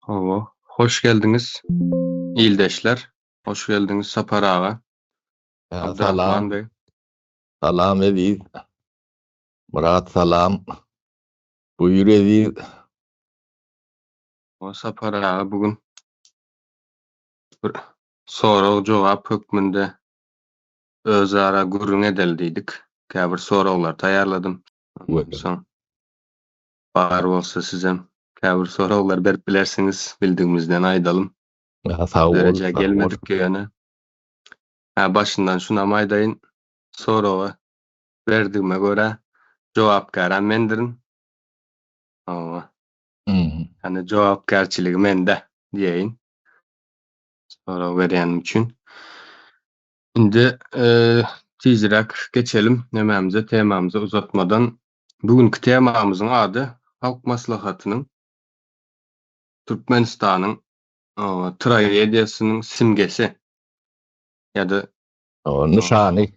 Hawa, hoş geldiňiz ildeşler. Hoş geldiňiz Sapar aga. Abdurrahman beg. Salam Eziz. Myrat salam. Buýur Eziz. Hawa Sapar aga bu gün bir sorag jogap hökmünde özara gürrüň edeli diýdik. Käbir soraglar taýýarladym. Soň bar bolsa sizem käbir soraglar berip bilersiňiz, bildigimizden aýdalym. Sag bol. Derejä gelmedik ýöne. Hä başyndan şunam aýdaýyn, soragy berdigime görä jogapkärem mendirin. Hawa. Ýani jogapkärçiligi mende diýeýin. Sorag berýänim üçin. Indi tizräk geçelim nemämize, temamyza uzatmadan. Bu günki temamyzyň ady Halk Maslahatynyň Türkmenistanyň tragediýasynyň simgesi ýa-da nyşany.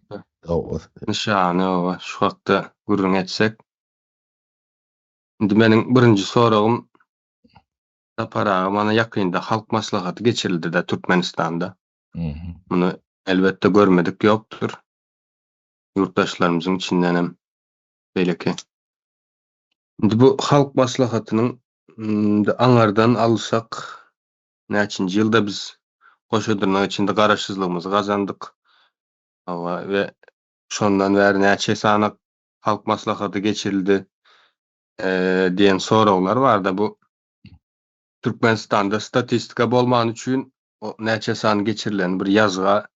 Nyşany, oba, şu hakda gürrüň etsek. Indi meniň birinji soragym Sapar aga, mana ýakynda Halk Maslahaty geçirildi-de Türkmenistanda. Muny elbetde görmedik ýokdur. Ýurtdaşlarymyzyň içindenem beýleki. Indi bu Halk Maslahatynyň indi aňardan alsak näçinji ýylda biz goşa dyrnak içinde garaşsyzlygymyzy gazandyk. Hawa we şondan bäri näçe sany Halk Maslahaty geçirildi diýen soraglar barda bu Türkmenistanda statistika bolmany üçin o näçe sany geçirilen bir ýazga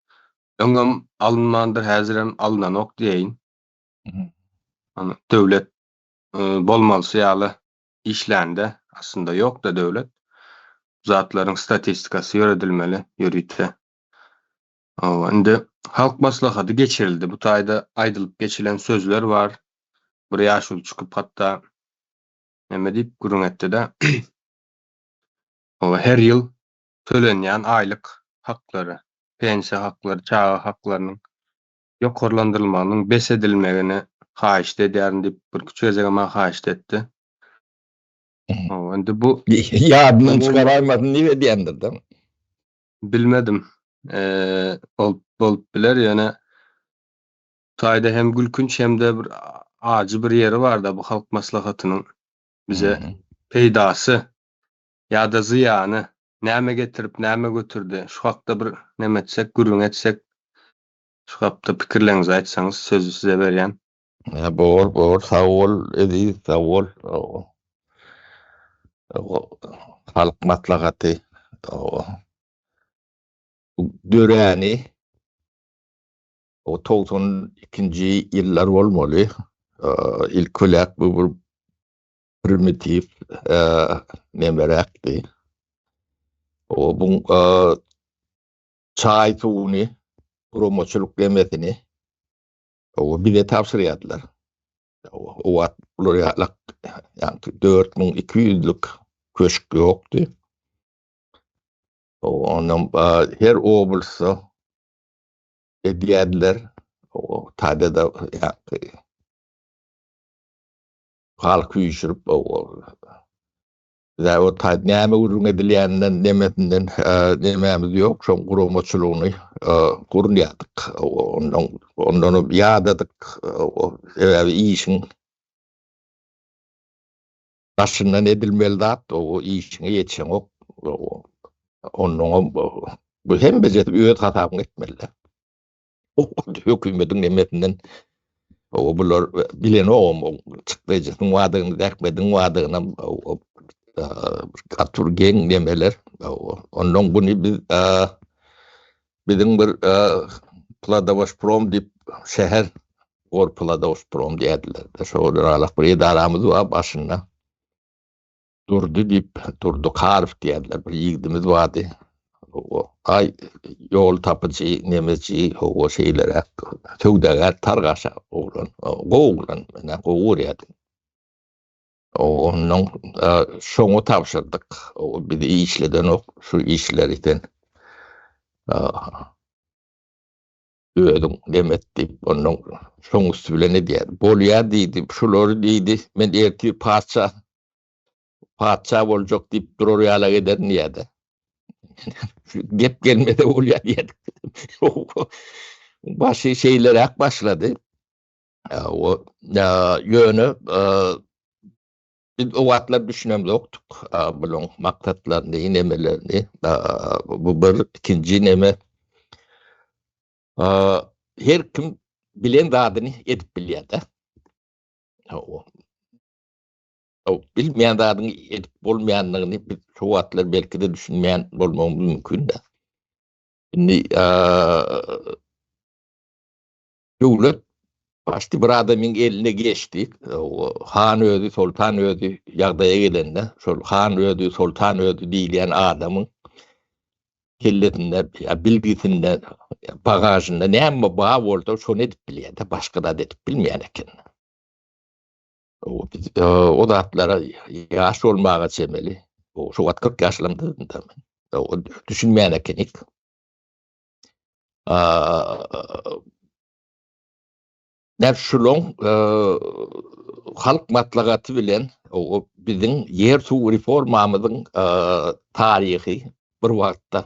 öňem alynmandyr, häzirem alynanok diýeýin. Ony döwlet bolmalysy ýaly işlände aslynda ýok-da döwlet. Bu zatlaryň statistikasy ýöredilmeli ýörite. Hawa, indi Halk Maslahaty geçirildi. Bu taýda aýdylyp geçilen sözler bar. Bir ýaşuly çykyp hatda neme diýip gürrüň etdi-de. Hawa, her ýyl tölenýän aýlyk haklary, pensiýa haklary, çaga haklarynyň ýokarlandyrylmagynyň bes edilmegini haýyşt edýärin diýip, birküç gezegem maňa haýyşt etdi. Hawa, indi bu Ýadyndan çykaraýmasyn diýip edýändir-de. Bilmedim. Bolup bolup biler, ýöne taýda hem gülkünç hem-de bir ajy bir ýeri bar-da bu Halk Maslahatynyň bize peýdasy ýa-da zyýany näme getirip, näme götürdi? Şu hakda bir neme etsek, gürrüň etsek, şu hakda pikirleriňizi aýtsaňyz, sözi size berýän. Hä, bor, bor, sag bol, Eziz, sag bol. Halk maslahaty döräni o 92-nji ýyllar bolmaly. Ilk bu bir primitiw nemeräkdi. O bu çaý suwuny, guramaçylyk nemesini o bize tabşyrýardylar. O wagt bular ýalak, ýagny 4200-lük köşk ýokdy. Ondan her oblastda edýärdiler. O taýda-da ýagny halky üýşürip, o taýda näme gürrüň edilýäninden, nemesinden nemämiz ýok, şoň guramaçylygyny gurnaýardyk. Ondan, ondan ýadadyk. Sebäbi işiň daşyndan edilmeli zat, o işiňe ýetişeňok. Onnoňam bu hemmejesi öz hasabyňa etmeli. Hökümetiň nemesinden o bular bilenogam çykdajysynyň bardygyny, zähmetiň bardygyny gaty bir geň nemeler. Ondan buny biz biziň bir Pladowoşprom diýip şäher Gorpladowoşprom diýerdiler. Şo bir bir edaramyz bar başynda. Durdy diýip, Durdy Karow diýerler, bir ýigdimiz bardy. Aý, ýol tapyjy, nemeci, hawa, şeýleräk, söwdagär, targaşa oglan, gowy oglan, menä gowy görýärdim. Ondan şoňa tabşyrdyk, o bizi işledenok, şu işleri sen özüň neme et diýip, ondan şoň üsti bilen edýär. Bolýar diýdi, şulary diýdi, men ertir patyşa. Patyşa boljak diýip durar ýalak ederin diýýär-de. Gep gelmese bolýar diýýärdik. Başy şeýleräk başlady. O ýöne biz o wagtlar düşünemzokdyk bularyň maksatlaryny, nemelerini. Bu bir ikinji neme. Her kim bilen zadyny edip bilýär-de. Bilmeýän zadyňy edip bolmaýandygyny biz şo wagtlar belki-de düşünmeýän bolmagymyz mümkin-de. Indi döwlet başda bir adamyň eline geçdi. Han özi, soltan özi ýagdaýa gelende, şol han özi, soltan özi diýilýän adamyň kellesinde, bilgisinde, bagažynda näme bar bolsa şony edip bilýär-de, başga zat edip bilmeýän eken. O zatlara ýaş bolmaga çemeli. O şu wagt 40 ýaşlarymda men. Düşünmeýän ekenik. Näp şulaň halk maslahaty bilen o biziň ýer suw reformamyzyň taryhy bir wagtda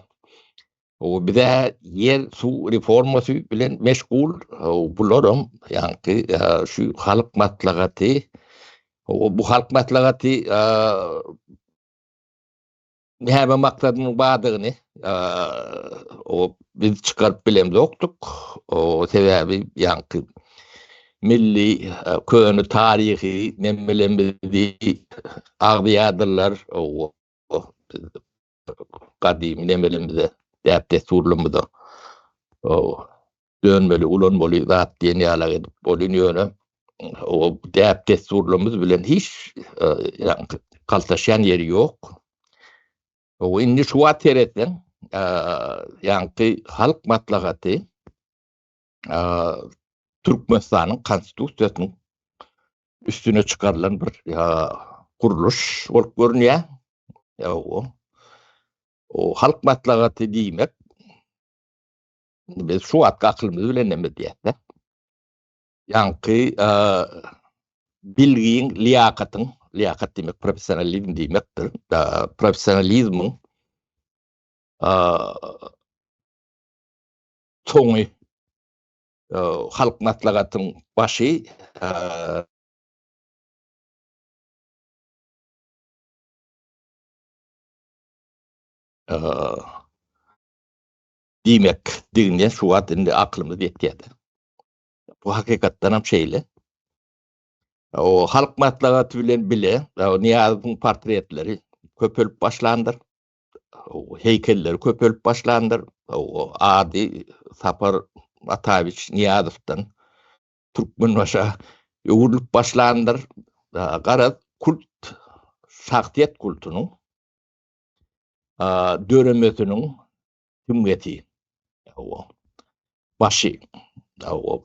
O bize ýer suw reformasy bilen meşgul, bularam ýaňky şu halk maslahaty, bu halk maslahaty näme maksadynyň bardygyny o biz çykaryp bilemzokdyk. O sebäbi ýaňky milli köne taryhy nemelerimizi agzýardylar. O gadymy nemelerimize, däp-dessurlarymyza dönmeli, ulanmaly zat diýen ýalak edip bolýan ýöne o däp-dessurlarymyz bilen hiç ýaňky galtaşýan ýeri ýok. O indi şu wagt seretseň, ýaňky halk maslahaty Türkmenistanyň Konstitusiýasynyň üstüne çykarylan bir gurluş bolup görünýär. O halk maslahaty diýmek biz şu wagtky akylymyz bilen näme diýýäs-de. Ýaňky bilgiň, liýakatyň, liýakat diýmek professionalizm diýmekdir. Professionalizmiň soňy Halk Maslahatynyň başy diýmekdigine şu wagt indi aklymyz ýetýär. Bu hakykatdan hem şeýle. O Halk Maslahaty bilen bile Nyýazowyň portretleri köpelip başlandyr. Heýkelleri köpelip başlandyr. Ady Sapar Ataýewiç Nyýazowdan Türkmenbaşa öwrülip başlandyr. Garaz, kult, şahsyýet kultunyň döremesiniň tümgesi. Başy.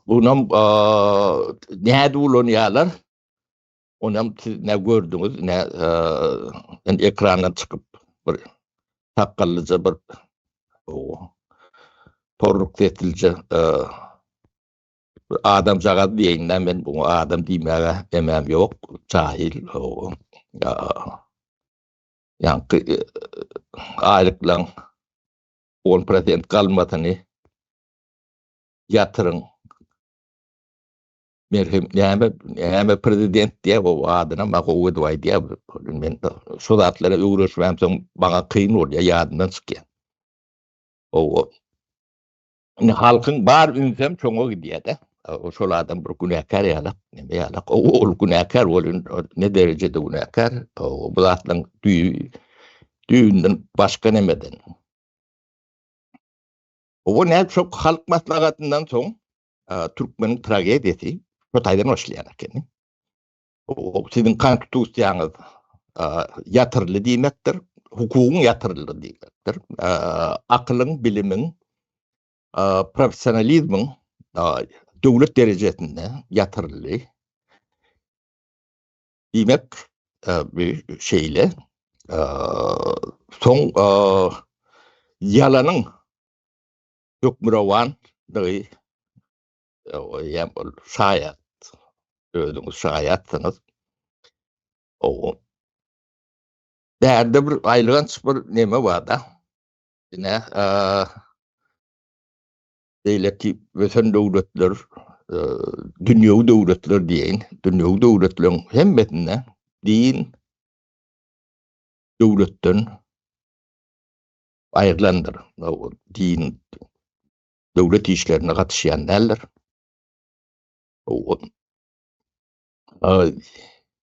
Bunam nädip ulanýarlar? Onam siz ne gördüňiz, ne e, ekrandan çykyp bir sakgallyja bir torruk seslije e, bir adamjagaz diýeýin men buňa adam diýmäge emem ýok, jahil. Ýaňky e, aýlyklaň 10% galmasyny ýatyryň. Merhem näme näme prezident diýä o adyna maňa gowy edip aýdýa. Men şu zatlara öwreşmän soň maňa kyn bolýar, ýadymdan çykýar. O Indi halkyň bar ünsem şoňa gidýär-de. O şol adam bir günäkär ýalak, neme ýalak. O ol günäkär bolun, ne derejede günäkär? O bu zatlaryň düýbi düýbünden başga nemeden. O näme şok halk maslahatyndan soň türkmeniň tragediýasy şo taýdan başlaýan ekeni. O siziň konstitusiýaňyz ýatyryldy diýmekdir, hukugyň ýatyryldy diýmekdir. Akylyň, bilimiň, professionalizmiň döwlet derejesinde ýatyryldy. Diýmek, bu şeýle. Soň ýalanyň hökmürowandygy ýa ol şaýat özüňiz şaýatsyňyz. O. Bärde bir aýylganç bir neme bar-da. Ine, beýleki ösen döwletler, dünýewi döwletler diýeýin, dünýewi döwletleriň hemmesinde din döwletden aýrylandyr. Din döwlet işlerine gatyşýan däldir.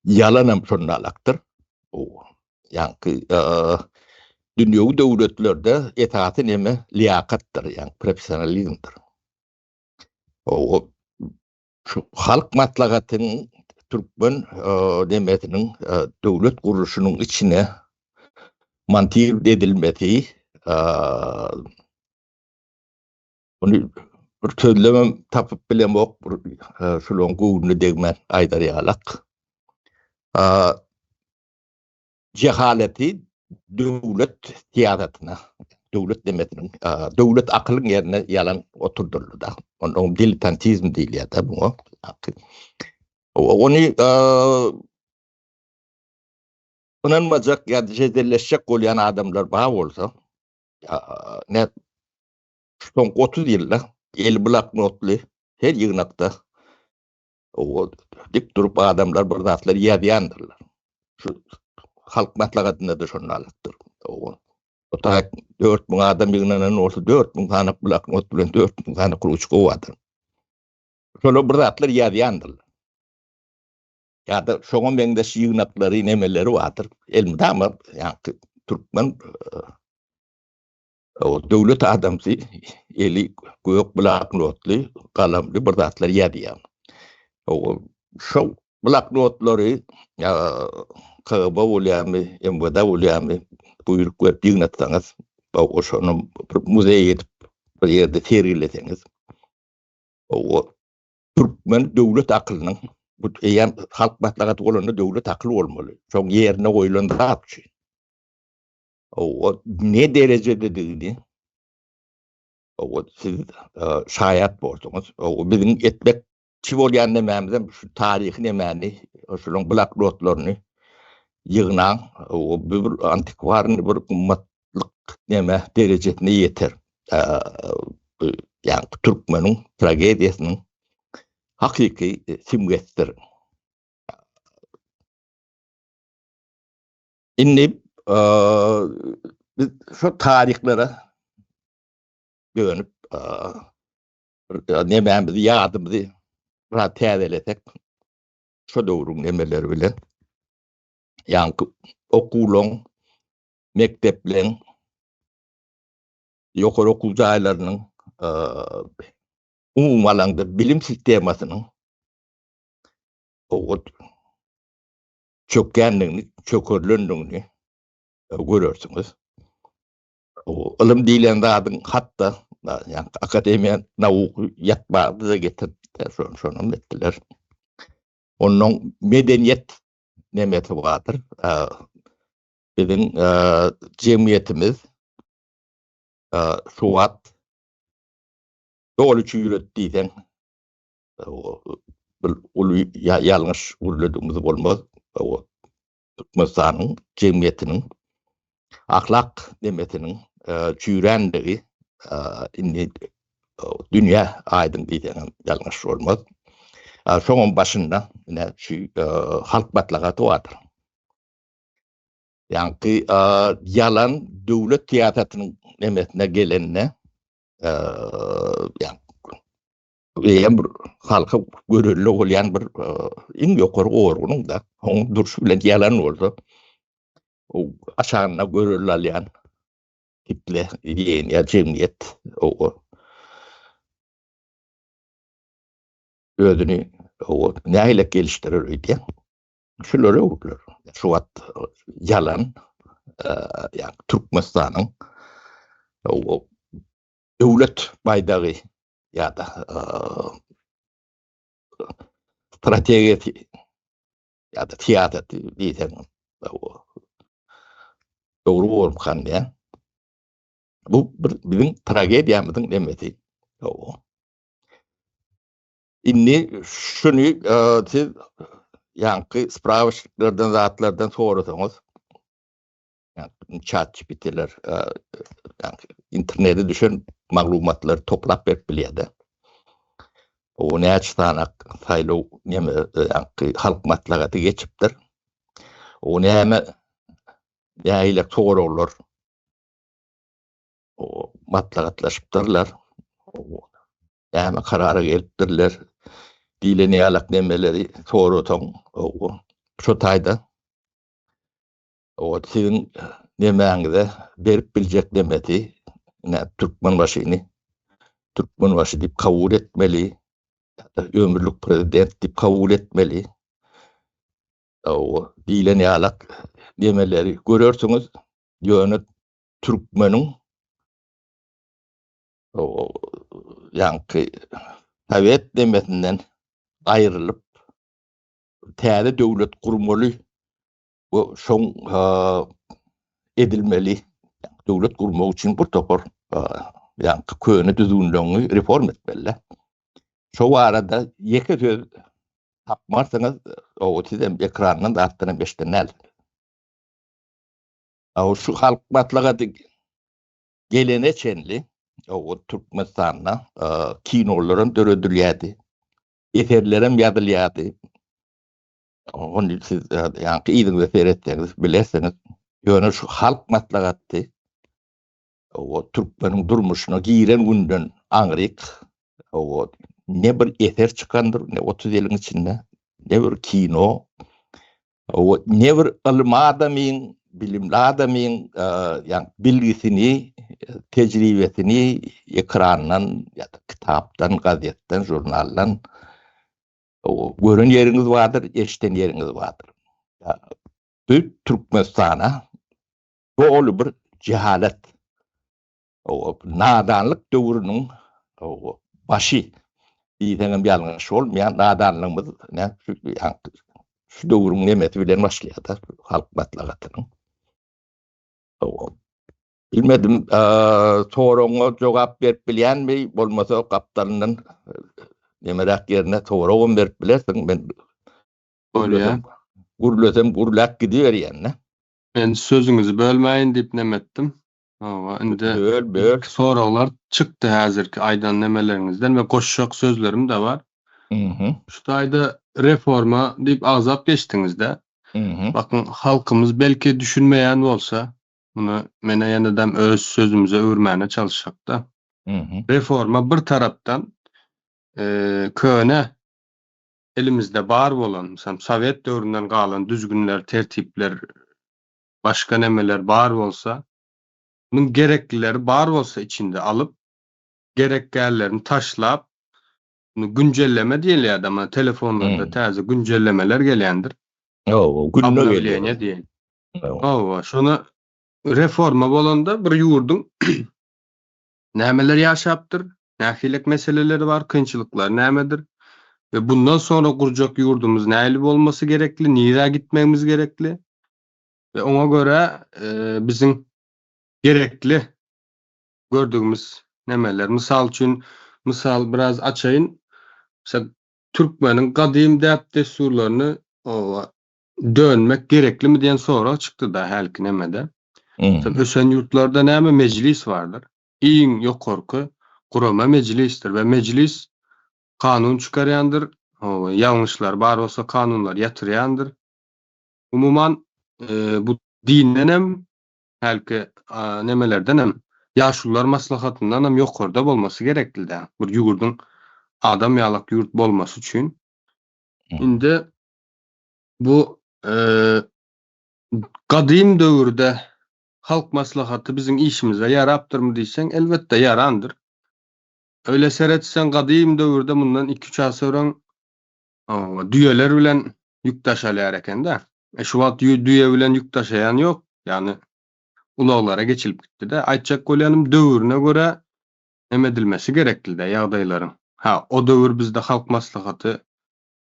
Ýalanam şonda alakdyr. Ýaňky dünýewi döwletlerde esasy neme liýakatdyr, ýagny professionalizmdir. O şu halk maslahatynyň türkmen nemesiniň döwlet gurluşynyň içine montir edilmesi Muny bir sözlemem tapyp bilemok, bir şularyň göwnüne degmän aýdar ýalak. Jehaleti döwlet syýasatyna, döwlet demesiniň, döwlet akylyň ýerine ýalan oturdyldy-da. Ondan diletantizm diýilýär-de muňa. Ony ynanmajak ýa-da jedelleşjek bolýan adamlar bar bolsa, ne Şu soňky 30 ýylda eli bloknotly her ýygnakda dik durup adamlar bir zatlar ýazýandyrlar. Şu halk maslahatynda-da şonda alypdyr. O taýak 4000 adam ýygnanan bolsa 4000 sany bloknot bilen 4000 sany ruçka bardyr. Şolar bir zatlar ýazýandyrlar. Ýa-da şoňa meňzeş ýygnaklary, nemeleri bardyr. Elmydama ýaňky türkmen O döwlet adamsy eli gök bloknotly, galamly bir zatlar ýazýar. O şo bloknotlary KGB bolýarmy, MWD bolýarmy, buýruk berip ýygnatsaňyz, o şony bir muzeý edip bir ýerde sergileseňiz, o türkmen döwlet akylynyň bu eýýäm halk maslahaty bolanda döwlet akyly bolmaly. Şoň ýerine goýlan zat üçin. O ne derejededigini o siz şaýat bolduňyz. O biziň etmekçi bolýan nemämizem şu taryhy nemäni, şolaryň bloknotlaryny ýygnaň. O bir antikwarny bir gymmatlyk neme derejesine ýeter. Ýagny türkmeniň tragediýasynyň hakyky simgesidir. Indi biz şu taryhlara dönüp nemämizi ýadymyzy biraz täzelesek şu döwrüň nemeleri bilen ýaňky okuwlaryň mekdepleriň ýokary okuw jaýlarynyň umumy alanda bilim sistemasynyň çökýändigini, çökerilendigini görersiňiz. Ylym diýlen zadyň hatda ýa akademiýa nauky ýatmagy-da getirdiler, şonam etdiler. Ondan medeniýet nemesi bardyr. Biziň jemgyýetimiz şu wagt doly çüýredi diýseň, bir uly ýalňyş gürledigimiz bolmaz. Türkmenistanyň jemgyýetiniň ahlak nemesiniň çüýrändigi indi dünýä aýdyň diýseňem ýalňyş bolmaz. Şoňam başynda ine şu halk maslahaty bardyr. Ýaňky ýalan döwlet syýasatynyň nemesine gelende ýa Eýýäm bir halka görelde bolýan bir iň ýokary organyň da, oň durşy bilen ýalan bolsa, o aşagynda görelde alýan kitle diýen ýa jemgyýet o özüni o nähili gelişdirer öýdýän. Şular öwrüler. Şu wagt ýalan ýa Türkmenistanyň o döwlet baýdagy ýa-da strategiýasy ýa-da syýasaty diýseň dogry bolmykan diýen. Bu bir biziň tragediýamyzyň nemesi. Indi şuny siz ýaňky sprawoçniklerden zatlardan sorasaňyz. Chat GPT-ler internete düşen maglumatlary toplap berip bilýär-de. O näçe sany saýlaw neme halk maslahaty geçipdir. O näme nähili soraglar o maslahatlaşypdyrlar. O näme karara gelipdirler diýlen ýalak nemeleri sorasaň, o şo taýda o siziň nemäňize berip biljek nemesi ne Türkmenbaşyny Türkmenbaşy diýip kabul etmeli ýa-da ömürlik prezident diýip kabul etmeli. O diýlen ýalak nemeleri görersiňiz. Ýöne türkmeniň ýaňky sowet demesinden aýrylyp täze döwlet gurmaly we şoň edilmeli döwlet gurmak üçin bir topar ýaňky köne düzgünlerini reform etmeli. Şo barada ýeke söz tapmarsyňyz, o sizem ekrandan zatdan hem eşiden dälsiňiz. Şu halk maslahaty gelene çenli o Türkmenistanda kinolar hem döredilýärdi. Eserler hem ýazylýardy. Ony siz ýaňky yzyňyza seretseňiz bilersiňiz. Ýöne şu halk maslahaty o türkmeniň durmuşyna giren günden aňryk o ne bir eser çykandyr, ne 30 ýylyň içinde, ne bir kino, O ne bir ylym adamyň, bilimli adamyň, ýa bilgisini, tejribesini ekrandan ýa-da kitapdan, gazetden, žurnaldan gören ýeriňiz bardyr, eşiden ýeriňiz bardyr. Bu Türkmenistana doly bir jehalet Nadanlyk döwrüniň başy diýseňem ýalňyş bolmaýar. Nadanlygymyz şu döwrüň nemesi bilen başlaýar-da, halk maslahatynyň. Bilmedim, soragyňa jogap berip bilýänmi, bolmasa gapdalyndan nemeräk ýerine soragam berip bilersiň. Men Bolýar. Gürlesem gürläp gidiberýän-de. Men sözüňizi bölmäýin diýip neme etdim. Hawa, indi Böl, böl. Soraglar çykdy häzirki aýdan nemeleriňizden we goşjak sözlerim-de bar. Mhm. Şu taýda reforma diýip agzap geçdiňiz-de. Mhm. Bakyň, halkymyz belki düşünmeýän bolsa, muny menä ýenedem öz sözümize öwürmäne çalyşjak-da. Mhm. Reforma bir tarapdan, köne elimizde bar bolan, meselem, sowet döwründen galan düzgünler, tertipler, başga nemeler bar bolsa, munuň gereklileri bar bolsa içinde alyp, gerekgällerini taşlap, muny güncelleme diýilýär-de, mana telefonlarda täze güncellemeler gelýändir. Hawa, günde gelýär. Obnowleniýe diýen. Hawa, şony reforma bolanda bir ýurduň nämeler ýaşapdyr, nähilek meseleleri bar, kynçylyklary nämedir we bundan soňra gurjak ýurdumyz nähili bolmasy gerekli, nirä gitmegimiz gerekli we oňa görä biziň gerekli gördügimiz nemeler. Mysal üçin, mysal biraz açaýyn. Mesela türkmeniň gadym däp-dessurlaryny oba dönmek gereklimi diýen sorag çykdy-da hälki nemede. Mesela ösen ýurtlarda näme mejlis bardyr. Iň ýokarky gurama mejlisdir we mejlis kanun çykarýandyr, ýalňyşlar bar bolsa kanunlary ýatyrýandyr. Umuman, bu dindenem, hälki nemelerdenem, ýaşulular maslahatyndanam ýokarda bolmasy gerekli-dä, bir ýurduň adam ýalak ýurt bolmasy üçin. Indi bu gadym döwürde halk maslahaty biziň işimize ýarapdyrmy diýseň, elbetde ýarandyr. Öýle seretseň gadym döwürde mundan iki-üç asyr öň düýeler bilen ýük daşalýar eken-de. E şu wagt düýe bilen ýük daşaýan ýok. Ýagny ulaglara geçilip gitdi-de. Aýtjak bolýanym döwrüne görä neme edilmesi gerekli-de ýagdaýlaryň. Ha, o döwür bizde halk maslahaty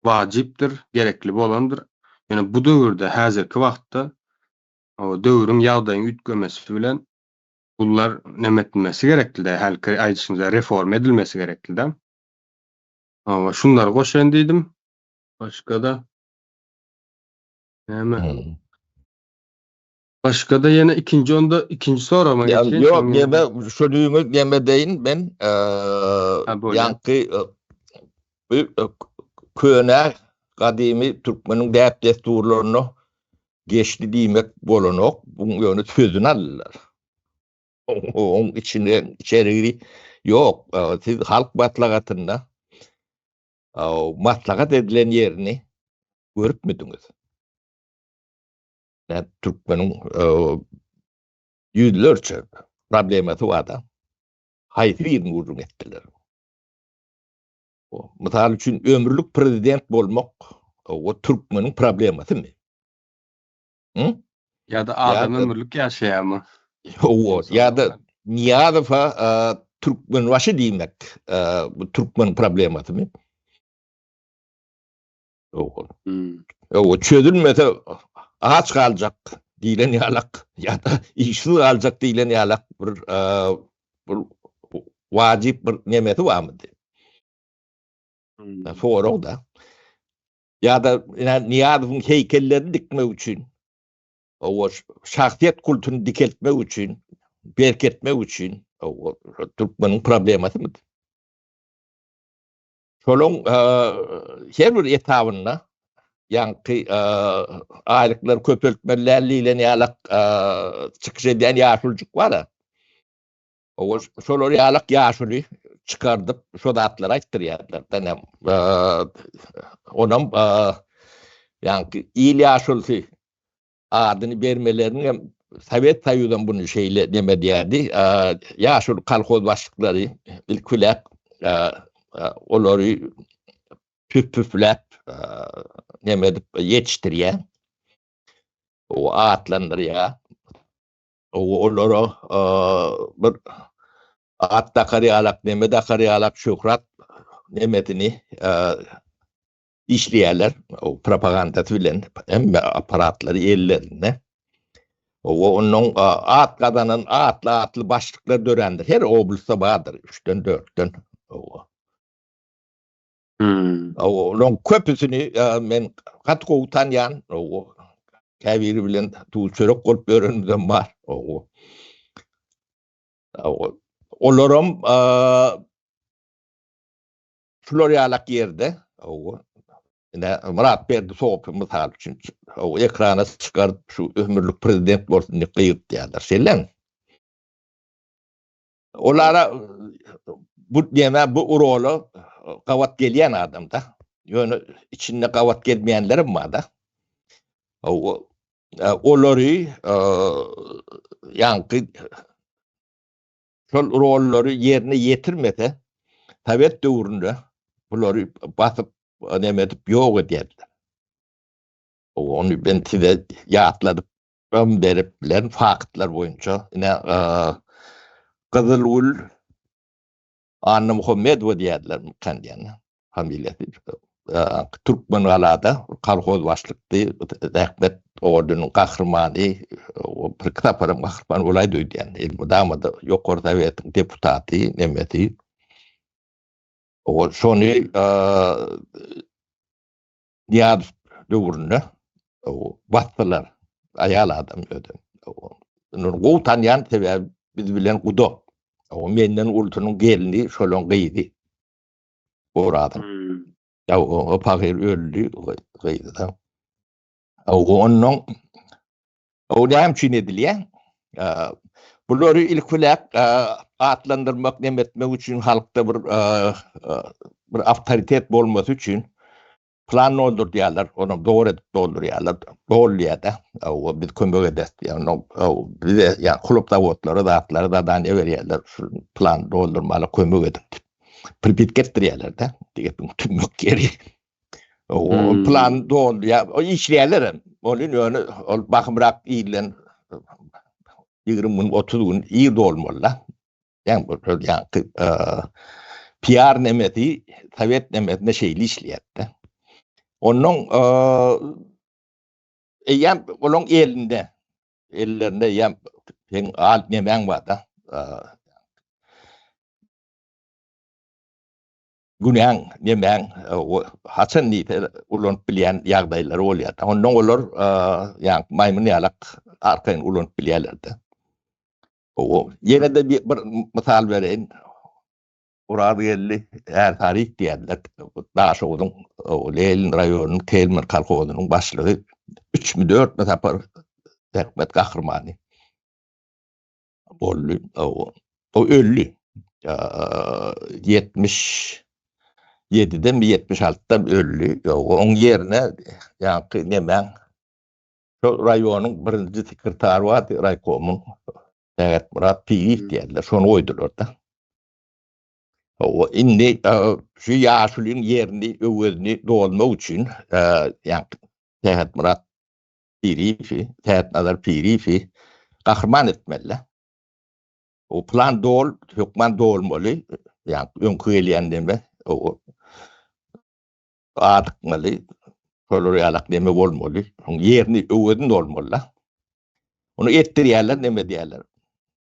wajypdyr, gerekli bolandyr. Ýöne bu döwürde, häzirki wagtda döwrüň ýagdaýyň üýtgemesi bilen bunlar neme edilmesi gerekli-de, hälki aýdyşyňyza reforma edilmesi gerekli-de. Hawa, şunlary goşaýyn diýdim. Başga-da näme? Başga-da ýene ikinji onda ikinji soragyma geçeýin. Ýok, neme şu düýňi neme deýin men ýaňky bu köne gadymy türkmeniň däp-dessurlaryna geçdi diýmek bolanok. Buň ýöne sözüni aldylar. Oň içine içerigi ýok. Siz halk maslahatynda maslahat edilen ýerini görüpmidiňiz? Näme türkmeniň ýüzlerçe problemasy bar-da. Haýsy birini gürrüň etdiler? Mysal üçin, ömürlik prezident bolmak o türkmeniň problemasymy? Hı? Ýa-da adam ömürlik ýaşaýarmy? Ýok, ýa-da Nyýazowa Türkmenbaşy diýmek bu türkmeniň problemasymy? Ýok. Ýok, çözülmese aç galjak diýlen ýalak ýa-da işsiz galjak diýlen ýalak bir bir wajyp bir nemesi barmydy? Sorag da. Ýa-da Nyýazowyň heýkellerini dikmek üçin, o şahsyýet kultuny dikeltmek üçin, berketmek üçin türkmeniň problemasymy? Şolaň her bir etabynda ýaňky aýlyklary köpeltmeli däl diýlen ýalak çykyş edýän ýaşuljyk bar-a. O şolar ýalak ýaşuly çykardyp şo zatlary aýtdyrýarlar. Denem onam ýaňky il ýaşulusy adyny bermeleriniň hem Sowet Soýuzam buny şeýle neme diýerdi. Ýaşuly kolhoz başlyklary ilkiläp olary püf-püfläp neme edip ýetişdirýär. O atlandyrýar. O olara bir at dakar ýalak, neme dakar ýalak şöhrat nemesini işleýärler. O propagandasy bilen hemme apparatlary ellerinde. O onuň at gazanan atly-atly başlyklar dörändir. Her oblastda bardyr, üçden, dörtden. O. Hmm. Olaryň köpüsini men gaty gowy tanýan. O käbiri bilen duz çörek bolup ýörenimizem bar. O. Olaram Şular ýalak ýerde, hawa, ine, Myratberdi Sopy mysal üçin, hawa, ekrana çykaryp, şu ömürlik prezident bolsun diýip gygyrypýarlar. Şeýlemi? Olara bu näme, bu rola gabat gelýän adam-da. Ýöne içinde gabat gelmeýänlerem bar-da. Hawa, olary ýaňky şol rollary ýerine ýetirmese, sowet döwründe bulary basyp, neme edip ýok edýärdiler. Ony men size ýatladyp hem berip bilerin faktlar boýunça. Ine, Gyzylgül Annamuhammedowa diýýärdiler diýen familiýasy. Türkmengalada kolhoz başlykdy, zähmet ordeniň gahrymany, bir iki saparam gahryman bolaýdy öýdýän. Elmydama-da Ýokary Sowetiň deputaty, nemesi. O şony Nyýazow döwründe basdylar. Aýal adam özem. Ony gowy tanýan, sebäbi biz bilen guda. O menden ulusynyň gelni, şolaň gyzy. Orazyň. Ya o pahyr öldi gyzy da. O ondan o näme üçin edilýär? Bulary ilk bilen atlandyrmak, nem etmek üçin halkda bir bir awtoritet bolmasy üçin plan doldurýarlar, ony dogry edip doldurýarlar. Dolýar-da. O biz kömek ederis diýýär. Bize ýa klub zawodlara zatlara zadaniýa berýärler. Şu plan doldurmaly kömek ediň diýip. Pripitka etdirýärler-de. Gepiň tümmek ýeri. O hmm. plan dolýar. O işleýärler hem. Ony ýöne ol bahymrak ýylan 20 gün, 30 gün ir dolmaly-da. Ýa bu ýa PR nemesi, sowet nemesinde şeýle işleýärdi. Ondan eýýäm olaň elinde, ellerinde eýýäm seň al nemäň bar-da. Günäň, nemäň, haçan diýse ulanyp bilýän ýagdaýlary bolýar. Ondan olar ýa maýmyn ýalak arkaýyn ulanyp bilýärler-de. O ýene-de bir, bir mysal bereýin. Oraz geldi, Ärsaryk diýerler. Daşoguzyň Lenin raýonynyň Telman kolhozynyň başlygy üçmi, dörtmi sapar zähmet gahrymany boldy. O öldi. 77-demi, 76-dam öldi. Oň ýerine ýaňky nemäň şol raýonyň birinji sekretary bardy, raýkomyň Sähetmyrat Piýew diýerler, şony goýdular-da. O indi şu ýaşulyň ýerini, öwezini dolmak üçin ýaňky Sähetmyrat Piriýewi, Sähetnazar Piriýewi gahryman etmeli. O plan dol, hökman dolmaly. Ýaňky öňki gelýän neme, o adykmaly, şolar ýalak neme bolmaly. Oň ýerini, öwezini dolmaly-da. Ony etdirýärler, neme diýýärler.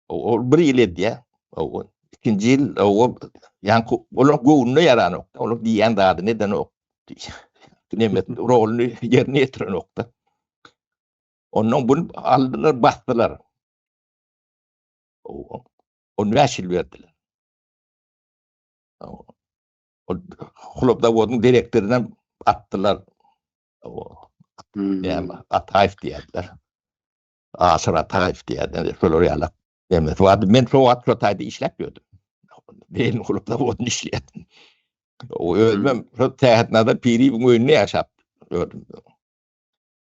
Ol bir ýyl edýär. O ikinji ýyl o ýaňky olar göwnüne ýaranok. Olar diýýän zadyny edenok. Neme roluny ýerine ýetirenok-da. Ondan bunu aldylar, basdylar. 15 ýyl berdiler. Ol Hlopzawodyň direktoryny atdylar. Näme, Ataýew diýerdiler. Aşyr Ataýew diýerdiler. Şolar ýaly. Demesi bardy. Men şo wagt şo taýda işläp ýördüm. Beýin Hlopzawodyny işleýärdim. O özümem şo Sähetnazar Piriýewiň öýünde ýaşap ýördüm.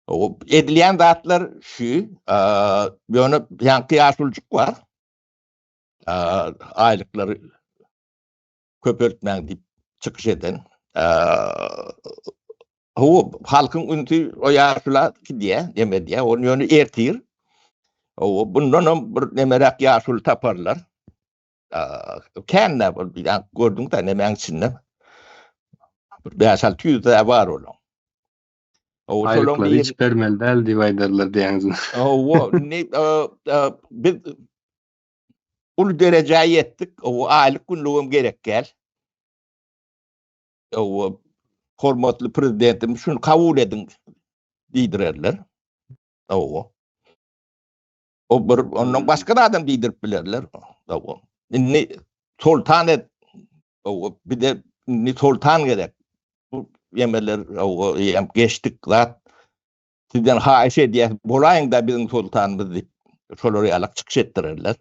O edilýän zatlar şu, ýöne ýaňky ýaşulyjyk bar. Aýlyklary köpeltmäň diýip çykyş eden. Hawa, halkyň ünsi o ýaşula gidýär, neme edýär, ony ýöne ertir. Hawa, bundan hem bir nemeräk ýaşuly taparlar. Kän-de bir gördüň-de nemäň içinde. Bir 5-600 dä bar olaň. Aýlyklary hiç bermeli däl diýip aýdarlar diýýäňiz. Hawa, indi biz uly derejä ýetdik. O aýlyk günlügem gerek däl. O hormatly prezidentimiz şuny kabul ediň diýdirerler. O O bir ondan başga da adam diýdirip bilerler. O indi soltan et. O bir de indi soltan gerek. Bu ýemeler o ýem geçdik zat. Sizden haýyş edýäs, bolaýyň-da biziň soltanymyz diýip, şolar ýalak çykyş etdirerler.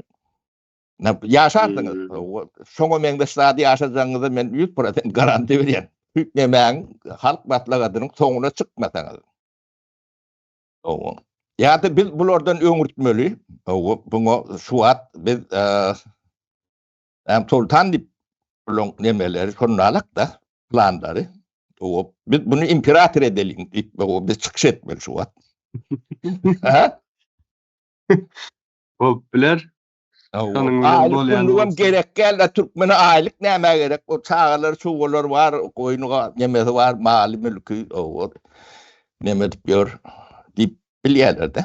Ýaşarsyňyz. Şoňa meňzeş zady ýaşajagyňyza men 100% garantiýa berýän. Hüýtnemäň halk maslahatynyň soňuna çykmasaňyz. Owa. Ýa-da biz bulardan öňürtmeli. Owa, buňa şu wagt biz Hem soltan diýip bulaň nemeleri şonalak-da planlary. O biz bunu imperator edeliň diýip o biz çykyş etmeli şu wagt. Ha? Bolup biler. Şonuň bilen bolýan bolsa. gerek däl, türkmene aýlyk nämä gerek? O çagalar, çuwalar bar, goýny nemesi bar, maly, mülki, o neme edip ýör diýip bilýärler-de.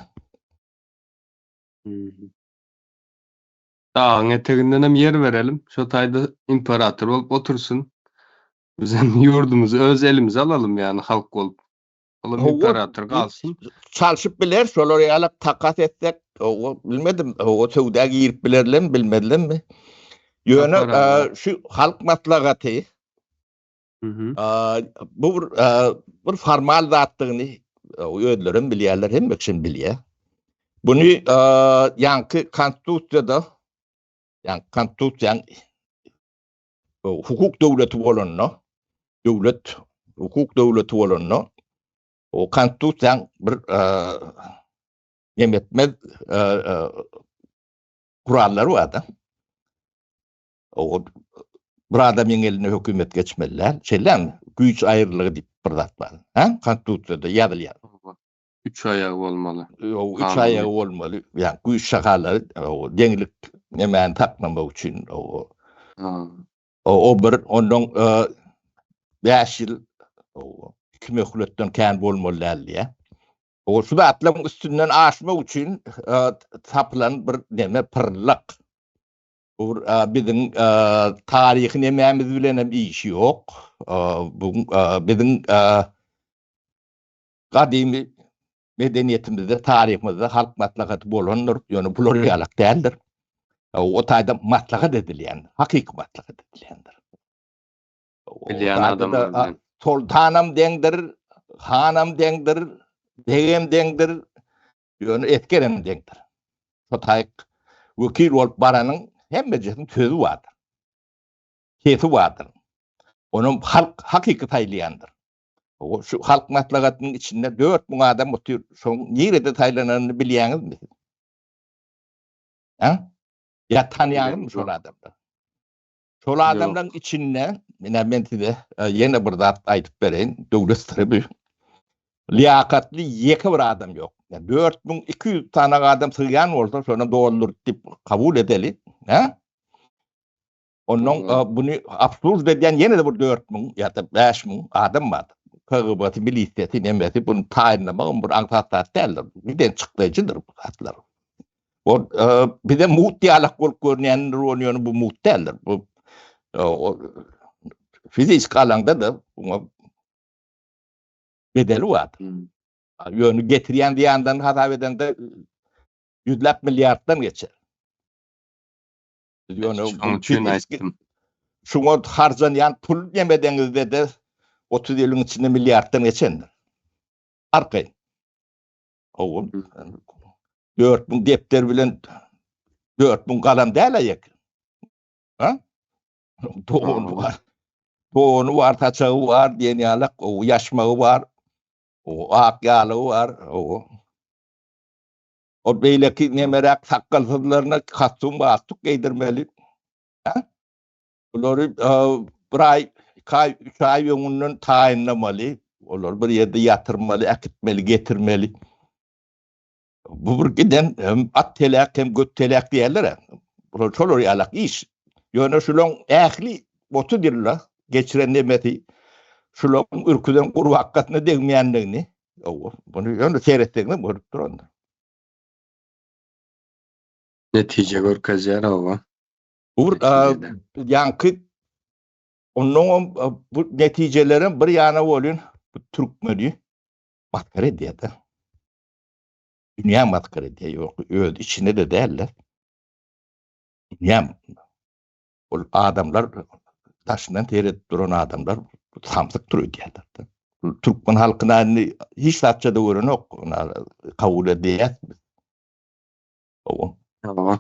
Dagyň etegindenem ýer berelim. Şo taýda imperator bolup otursyn. Bizem ýurdumyzy öz elimize alalym ýagny halk bolup. Olam imperator galsyn. Çalşyp biler, şolar ýaly takas etsek, owa bilmedim, owa söwda girip bilerlermi, bilmezlermi? Ýöne şu halk maslahaty Bu bir bir formal zatdygyny özlerem bilýärler, hemme kişi bilýär. Buny ýaňky konstitusiýada, ýaňky konstitusiýaň hukuk döwleti bolanda, döwlet hukuk döwleti bolanda, o konstitusiýaň bir nemetmez kurallary bar-da. O bir adamyň eline hökümet geçmeli däl. Şeýlemi? Güýç aýrylygy diýip bir zat bar. Ha? Konstitusiýada ýazylýar. Üç aýagy bolmaly. Ýok, üç aýagy bolmaly. Ýa güýç şahalary deňlik nemäni saklamak üçin o. O bir ondan 5 ýyl iki möhletden kän bolmaly däl diýýär. O şu zatlaryň üstünden aşmak üçin tapylan bir neme pyrlyk. Bu bir biziň taryhy nemämiz bilen hem işi ýok. Bu biziň gadymy medeniýetimizde, taryhymyzda halk maslahaty bolandyr, ýöne bular ýalak däldir. O taýda maslahat edilýändir, hakyky maslahat edilýändir. Bilýän adamlar bilen. Soltanam deňdir, hanam deňdir, begem deňdir, ýöne esgerem deňdir. Şo taýyk wekil bolup baranyň hemmejesiniň sözi bardyr. Sesi bardyr. Onam halk hakyky saýlaýandyr. Şu halk maslahatynyň içinde 4000 adam otyr. Şoň nirede saýlananyny bilýäňizmi siz? Ha? Ýa tanýaňyzmy şol adamlary? Şol adamlaryň içinde, ine men size e, ýene bir zat aýdyp bereýin, döwlet syry bu. Liýakatly ýeke bir adam ýok. Yani 4200 tane adam sygýan bolsa, şony doldur diýip kabul edeli, ha? Ondan e, bunu absurd edýän ýene-de bir 4000 ýa-da 5000 adam bar. KGB-si, milisiýasy, nemesi bunu taýynlamak bir aňsat zat däldir. Giden çykdaýjydyr bu zatlar. Ol e, bize mugt ýalak bolup görünýändir, ol ýöne bu mugt däldir. Bu e, o, fizik alaňda da buňa bedeli bar. Hmm. Ýöne getirýän zyýandan hasap edende ýüzläp milliarddan geçer. Ýöne Şonuň üçin aýtdym. Şuňa harjanýan pul nemedeňizde-de 30 ýylyň içinde milliarddan geçendir. Arkaýyn. Hawa. 4000 depder bilen 4000 galam däl aýak. Ha? Dogany bar. Dogany bar, saçagy bar diýen ýalak, o ýaşmagy bar. O ak ýalygy bar. O. O beýleki nemeräk sakgalsyzlaryna kostum galstuk geýdirmeli. Ha? Bulary bir aý, iki aý, üç aý öňünden taýynlamaly. Olary bir ýerde ýatyrmaly, äkitmeli, getirmeli. Bu bir giden hem at telek hem göt telek diýerler. Bular şolar ýalak iş. Ýöne şulaň ähli 30 ýylda geçiren nemesi şulaň ürküzen gurbakgasyna degmeýändigini, bunu ýöne seretseňem görüp durandyr. Netije görkezýär hawa. Bu bir ýaňky onnoňam bu netijelerem bir ýana bolýan bu türkmeni masgara edýär-de. Dünýä masgara edýär, ýok, öz içinde-de däl-de. Dünýä ol adamlar daşyndan seredip duran adamlar samsykdyr öýdýärler. Türkmen halkyna indi hiç zatça-da görenok, kabul edýäs biz. Hawa. Hawa.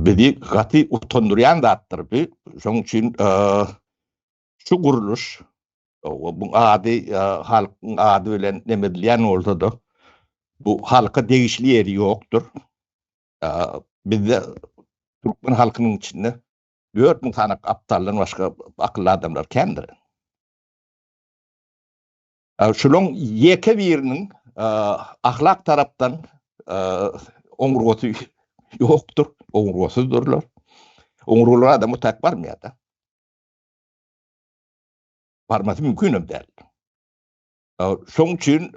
Bizi gaty utandyrýan zatdyr bu. Şonuň üçin şu gurluş bu ady halkyň ady bilen neme edilýän bolsa-da bu halka degişli ýeri ýokdur. Bizde türkmen halkynyň içinde 4000 sany aptaldan başga akylly adamlar kändir. Şulaň ýeke biriniň ahlak tarapdan oňurgasy ýokdur, oňurgasyzdyrlar. Oňurgaly adam o tak barmaýar-da. Barmasy mümkin hem däl. Şoň üçin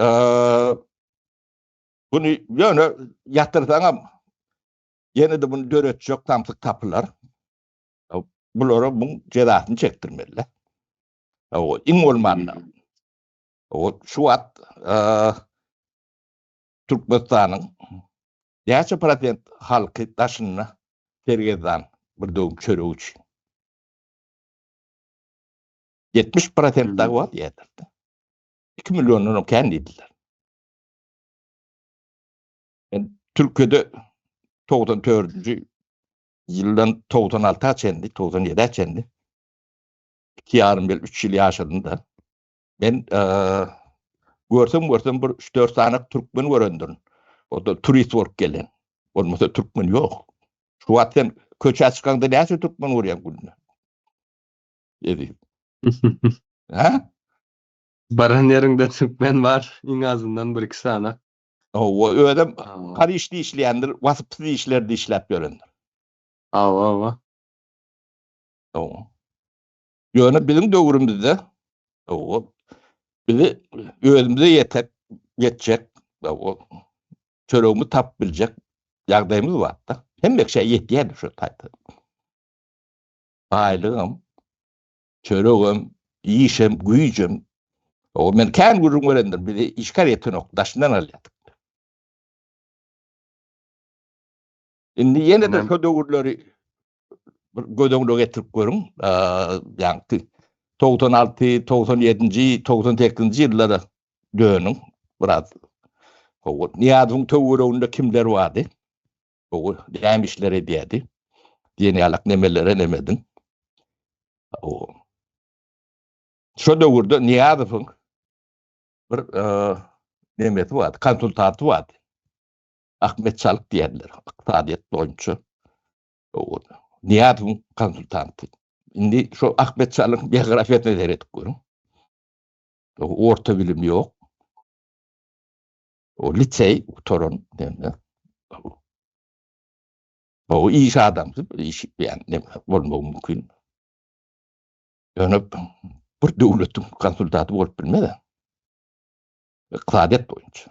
bunu ýöne ýatyrsaňam ýene-de bunu döretjek samsyk tapylar. Bulara buň jezasyny çekdirmeliler. O iň bolmanda. O şu wagt Türkmenistanyň näçe prosent halky daşynda sergezdan bir döwüm çörek üçin? 70 prosent dagy bar diýerler. 2 milliondan hem kän diýdiler. Men Türkiýede 94-nji ýyldan 96-a çenli, 97-ä çenli iki ýarym ýyl, üç ýyl ýaşadym-da. Men görsem görsem bir üç-dört sany türkmen görendirin. O-da turist bolup gelen. Bolmasa türkmen ýok. Şu wagt sen köçä çykaňda näçe türkmen görýäň günde? Eziz. Ha? Baran ýeriňde türkmen bar, iň azyndan bir-iki sany. Hawa, özem Parižde işleýändir, wasypsyz işlerde işläp ýörendir. Hawa, hawa. Hawa. Ýöne biziň döwrümizde hawa, bizi özümize ýetek, ýetjek, hawa, çöregimizi tapyp biljek ýagdaýymyz bardy. Hemme kişä ýetýärdi şo taýda. Baýlygam, çöregem, işem, güýjem. O men kän gürrüň berendir, bizi işgär ýetenok, daşyndan alýardyk. Indi ýene-de şo döwürleri bir göz öňüne getirip görüň. Ýaňky 96, 97-nji, 98-nji ýyllara dönüň biraz. Hawa, Nyýazowyň töwereginde kimler bardy? Hawa, näme işler edýärdi? Diýen ýalak nemelere nemediň. Hawa. Şo döwürde Nyýazowyň bir nemesi bardy, konsultanty bardy. Ahmet Çalyk diýerler, ykdysadyýet boýunça. Nyýazowyň konsultanty. Indi şo Ahmet Çalyň biografiýasyna seredip görüň. Orta bilim ýok. O liseý gutaran diýende. O iş adamsy, iş ýani neme bolmagy mümkin. Ýöne bir döwletiň konsultanty bolup bilmez. Ykdysadyýet boýunça.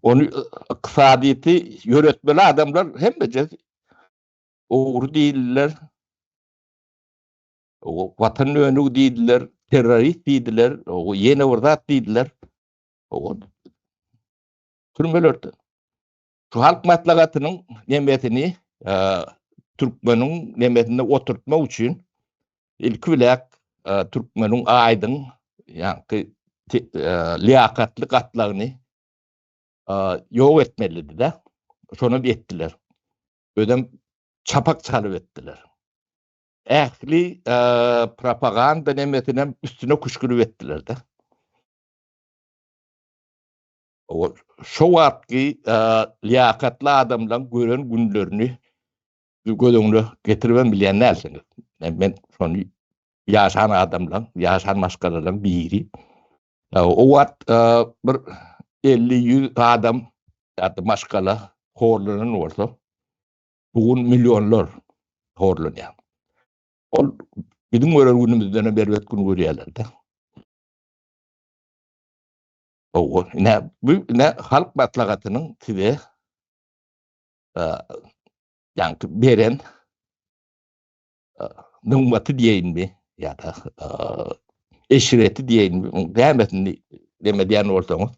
Ony ykdysadyýeti ýöretmeli adamlar hemmeje ogry diýdiler. Watan dönügi diýdiler, terrorist diýdiler, ýene bir zat diýdiler. Türmelerde. Şu halk maslahatynyň nemesini türkmeniň nemesinde oturtmak üçin ilki bilen türkmeniň aýdyň ýaňky liýakatly gatlagyny ýok etmelidi-de. Şonam etdiler. Özem çapak çalyp etdiler. Ähli propaganda nemesinem üstüne küşgürip etdiler-de. Şo wagtky liýakatly adamlaryň gören günlerini göz öňüne getiribem bilýän dälsiňiz. Men şony ýaşan adamlaryň, ýaşan maşgalalaryň biri. O wagt bir 50-100 adam ýa-da maşgala horlanan bolsa, bu gün millionlar horlanýar. Ol biziň gören günümizden hem erbet gün görýärler-de. Hawa, ine bu ine halk maslahatynyň size ýaňky beren nygmaty diýeýinmi ýa-da eşreti diýeýinmi, nämesini neme diýen bolsaňyz,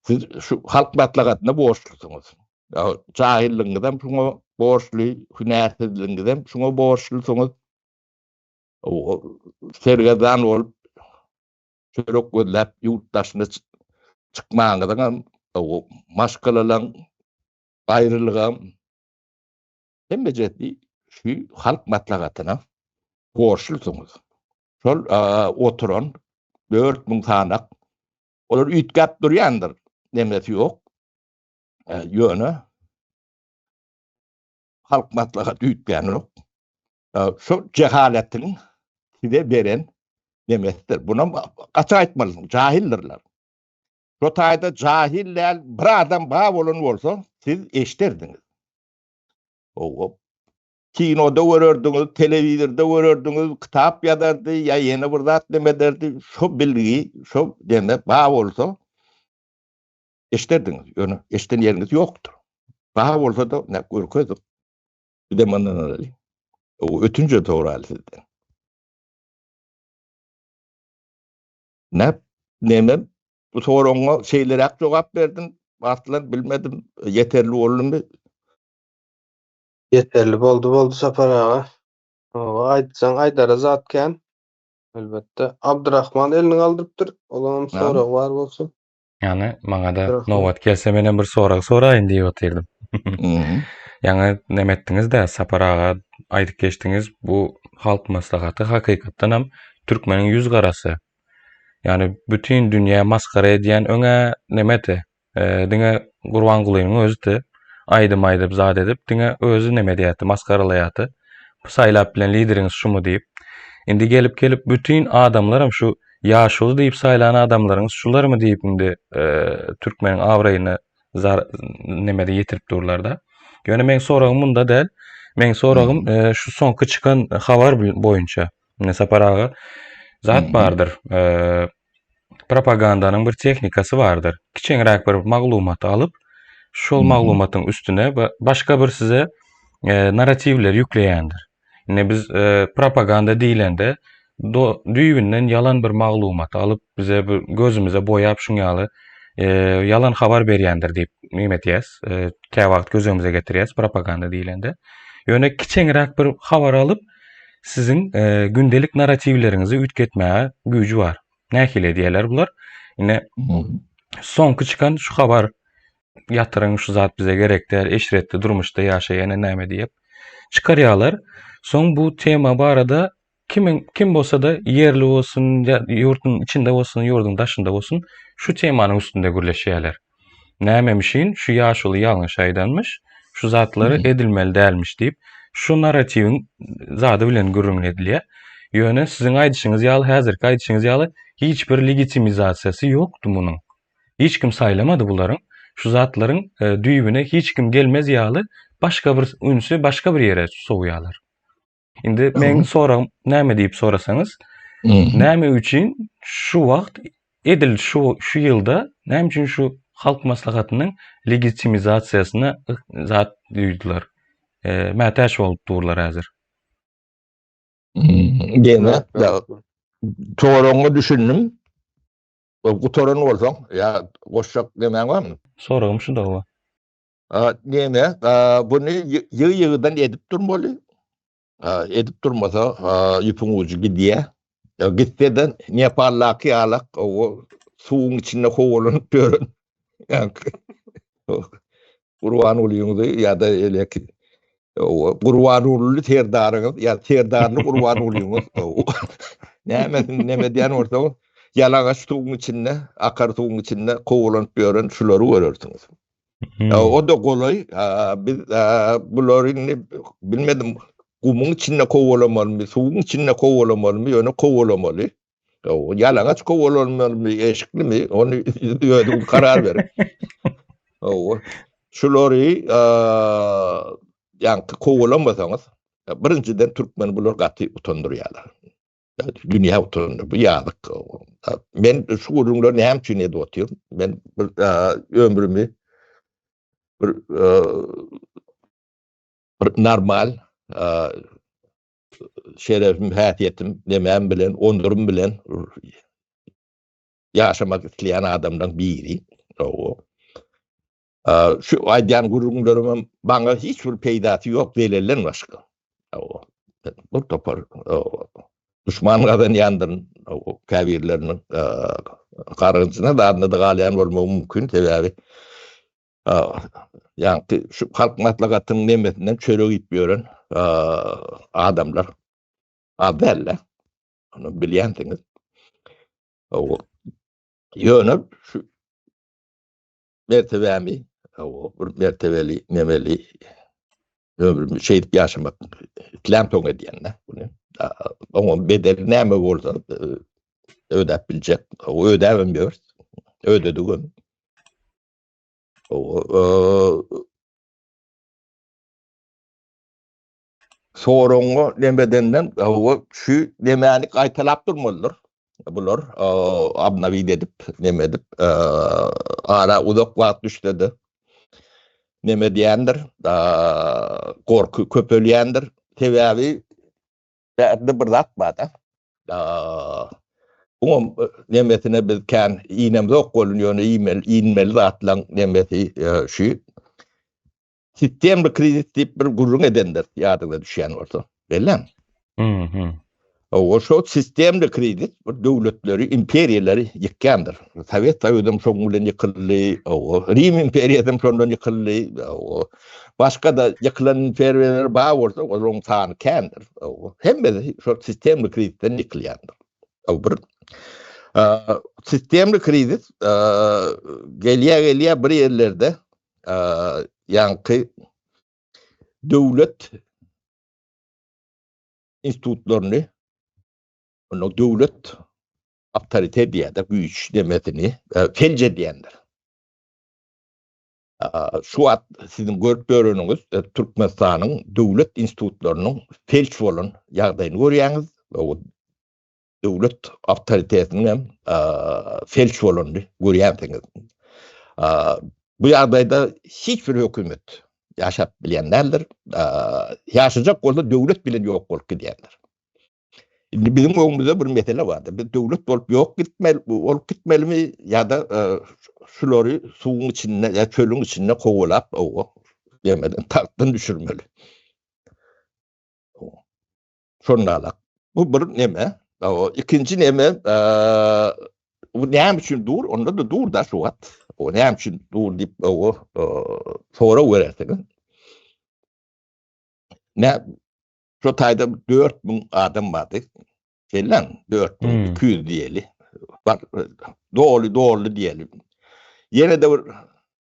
siz şu halk maslahatyna borçlusyňyz. Jahyllygyňyzam şuňa borçly, hünärsizligiňizem şuňa borçlusyňyz. Sergezdan bolup çörek gözläp ýurt daşyna çykmagyňyzyňam, maşgalalaň aýrylygam hemmejesi şu halk maslahatyna borçlusyňyz. Şol oturan 4000 sanak olar üýtgäp durýandyr, nemesi ýok. Ýöne halk maslahaty üýtgänok. Şu jehaletiň size beren nemesidir. Bunam gaça aýtmalysyň, jahildirler. Şu taýda jahil däl bir adam bar bolan bolsa, siz eşderdiňiz. Owa. Kinoda görerdiňiz, telewizorda görerdiňiz, kitap ýazardy, ýa ýene bir zat neme ederdi. Şu bilgi, şu neme bar bolsa, eşderdiňiz. Ýöne eşden ýeriňiz ýokdur. Bar bolsa-da, ne görkezdik. Bir de mundan alaly. O ötünje soraly sizden. Ne neme bu soragyňa şeýleräk jogap berdim. Aslan bilmedim ýeterli boldumy? Ýeterli boldy boldy Sapar aga. Hawa aýtsaň aýdara zat kän. Elbetde. Abdyrahman elini galdyrypdyr. Olaňam soragy bar bolsa. Ýagny maňa-da nobat gelse menem bir sorag soraýyn diýip otyrdym. Ýaňy neme etdiňiz-dä, Sapar aga aýdyp geçdiňiz, bu Halk Maslahaty hakykatdanam türkmeniň ýüz garasy. Ýagny bütin dünýä masgara edýän öňä nemedi, diňe Gurbangulynyň özüdi. Aýdym aýdyp, zat edip, diňe özi neme edýärdi, masgaralaýardy. Saýlap bilen lideriňiz şumy diýip. Indi gelip-gelip bütin adamlaram şu Ýaşuly diýip saýlan adamlaryňyz şularmy diýip indi türkmeniň abraýyny zar nemede ýetirip durlarda. Ýöne meň soragym munda däl. Meň soragym şu soňky çykan habar boýunça. Ine Sapar aga zat bardyr. Propagandanyň bir tehnikasy bardyr. Kiçeňräk bir maglumaty alyp, şol maglumatyň üstüne başga bir size e, narratiwleri ýükleýändir. Indi biz e, propaganda diýlende do, düýbünden ýalan bir maglumaty alyp bize bir gözümize boýap şuň ýaly e, ýalan habar berýändir diýip neme etýäs. E, käwagt göz öňümize getirýäs propaganda diýlende. Ýöne kiçeňräk bir habar alyp siziň e, gündelik narratiwleriňizi üýtgetmäge güýji bar. Nähili edýärler bular? Ine soňky çykan şu habar ýatyryň şu zat bize gerek däl, eşretli durmuşda ýaşaýan näme diýip çykarýarlar. Soň bu tema barada kimiň kim bolsa-da ýerli bolsun, ýurduň içinde bolsun, ýurduň daşynda bolsun şu temanyň üstünde gürleşýärler. Nämemişin şu ýaşuly ýalňyş aýdanmyş, şu zatlary edilmeli dälmiş diýip, şu narratiwiň zady bilen gürrüň edilýär. Ýöne siziň aýdyşyňyz ýaly, häzirki aýdyşyňyz ýaly hiç bir legitimizasiýasy ýokdy munuň. Hiç kim saýlamady bularyň. Şu zatlaryň e, düýbüne hiç kim gelmez ýaly başga bir ünsi başga bir ýere sowýarlar. Indi meň soragym näme diýip sorasaňyz, näme üçin şu wagt edil şu şu ýylda näme üçin şu halk maslahatynyň legitimizasiýasyna zat duýdular? E, mätäç bolup durlar häzir. Gene soragyňa düşündim. Gutaran bolsaň, ýa goşjak nemäň barmy? Soragym şu da. Neme, buny ýygy-ýygydan edip durmaly. Edip durmasa, ýüpüň ujy gidýär. Gitse-de Nepaldaky ýalak o suwuň içinde howalanyp ýören Gurbangulyňyzy ýa-da eleki Gurbanguly serdaryňyz ýa serdarly Gurbangulyňyz nämesini neme edýän bolsaňyz, ýalaňaç suwuň içinde, akar suwuň içinde kowalanyp ýören şulary görersiňiz. Hmm. O da golaý. Biz bulary indi bilmedim. Gumuň içinde kowalamalymy, suwuň içinde kowalamalymy, ýöne kowalamaly. Ýalaňaç kowalamalymy, eşiklimi, ony özüň karar ber. Hawa. Şulary ýaňky kowalamasaňyz, birinjiden türkmeni bular gaty utandyrýarlar. Dünýä utandy. Bu ýazyk. Men şu gürrüňleri näme üçin edip otyryn? Men bir ömrümi bir bir normal şerefim, häsiýetim, nemäm bilen, onurym bilen ýaşamak isleýän adamlaryň biri. Şu aýdýan gürrüňlerimem maňa hiç bir peýdasy ýok zelelden başga. Bir topar duşman gazanýandyryn käbirleriniň gargynjyna zadyna-da galýan bolmagy mümkin sebäbi ýaňky şu halk maslahatynyň nemesinden çörek iýip ýören adamlar az däl-de. Ony bilýänsiňiz. Ýöne şu mertebämi, bir mertebeli, nemeli ömrümi şeýdip ýaşamak islämsoň edýän-de buny. Oňa bedeli näme bolsa ödäp biljek, ödäbem ýörüs, ödedigem. Soragyňa nemedenden şu nemäni gaýtalap durmalydyr. Bular obnowit edip, neme edip, ara uzak wagt düşse-de neme edýändir, gorky köpelýändir. Sebäbi bärde bir zat bar-da. Buňam nemesine biz kän inemzok welin, ýöne iýmeli, iýilmeli zatlaryň nemesi şu. Sistemli krizis diýip bir gürrüň edendir, ýadyňda düşýän bolsa. Belläň. Mhm. O şo sistemli krizis bir döwletleri, imperiýalary ýykýandyr. Sowet Soýuzam şoň bilen ýykyldy, o Rim imperiýasam şondan ýykyldy, o başga-da ýykylan imperiýalar bar bolsa, olaryň sany kändir. O hemmesi şol sistemli krizisden ýykylýandyr. O bir sistemli krizis gelýär-gelýär bir ýerlerde ýaňky döwlet institutlaryny onda döwlet awtoritet ýa-da güýç demesini felç edýändir. Şu wagt siziň görüp ýöreniňiz Türkmenistanyň döwlet institutlarynyň felç bolan ýagdaýyny görýäňiz. döwlet awtoritetiniň hem felç bolanyny görýänsiňiz. Bu ýagdaýda hiç bir hökümet ýaşap bilýän däldir. Ýaşajak bolsa döwlet bilen ýok bolup gidýändir. Indi biziň öňümizde bir mesele bardy. Biz döwlet bolup ýok gitmeli, bolup gitmelimi ýa-da şulary suwuň içinde ýa çölüň içinde kowalap, owa, demeden tagtdan düşürmeli. Şonda bu bir neme. O ikinji neme, bu näme üçin dur? Onda da dur da şu wagt. O näme üçin dur diýip, o sorag berersiňiz. Ne Şo taýda 4000 adam bardy. Şeýle 4200 hmm. diýeli. Bar, doly doly diýeli. Ýene de bir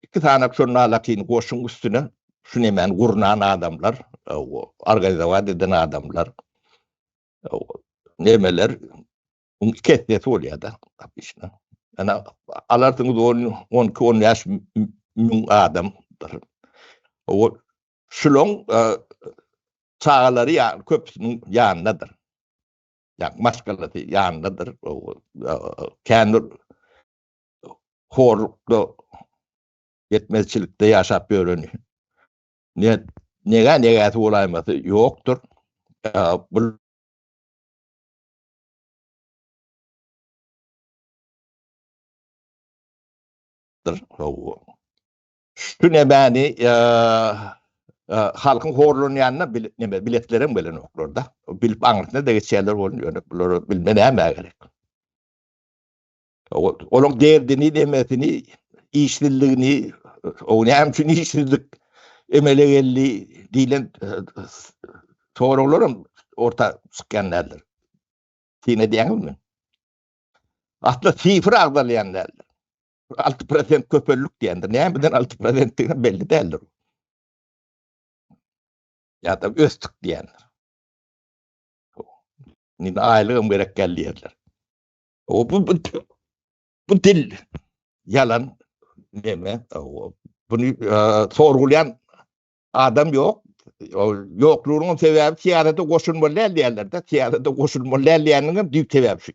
iki sany şonun alakyny goşuň üstüne şu nemäni gurnan adamlar, organizowat eden adamlar, nemeler Oň iki essesi bolýar-da, obýçno. Ýöne alarsyňyz on, 12, 15 müň adamdyr. O şulaň e, çagalary ýa köpüsiniň ýanyndadyr. Ýa maşgalasy ýanyndadyr. O e, kän bir horlukda ýetmezçilikde ýaşap ýöreni. Ne nega negäsi bolaýmasy ýokdur. E, bu Şu nemäni halkyň horlanýanyna neme biletlerem gelenoklar-da. Bilip aňyrsyna da geçýärler bolun ýöne bulara bilme nämä gerek. Olaň derdini, nemesini, işsizligini, o näme üçin işsizlik emele geldi diýlen soraglaram orta çykýan däldir. Syn edýäňizmi? Asla sifr agzalýan däldir. 6% köpeldik diýendir. Nämeden 6%-digini belli däldir. Ýa-da ösdük diýendir. Indi aýlygam gerek geldi diýerler. O bu, bu, bu dil ýalan neme? Bunu e, sorgulaýan adam ýok. Ýoklugynyň sebäbi syýasata goşulmaly däl diýerler-de. Syýasata goşulmaly däl diýeniniň hem düýp sebäbi şu.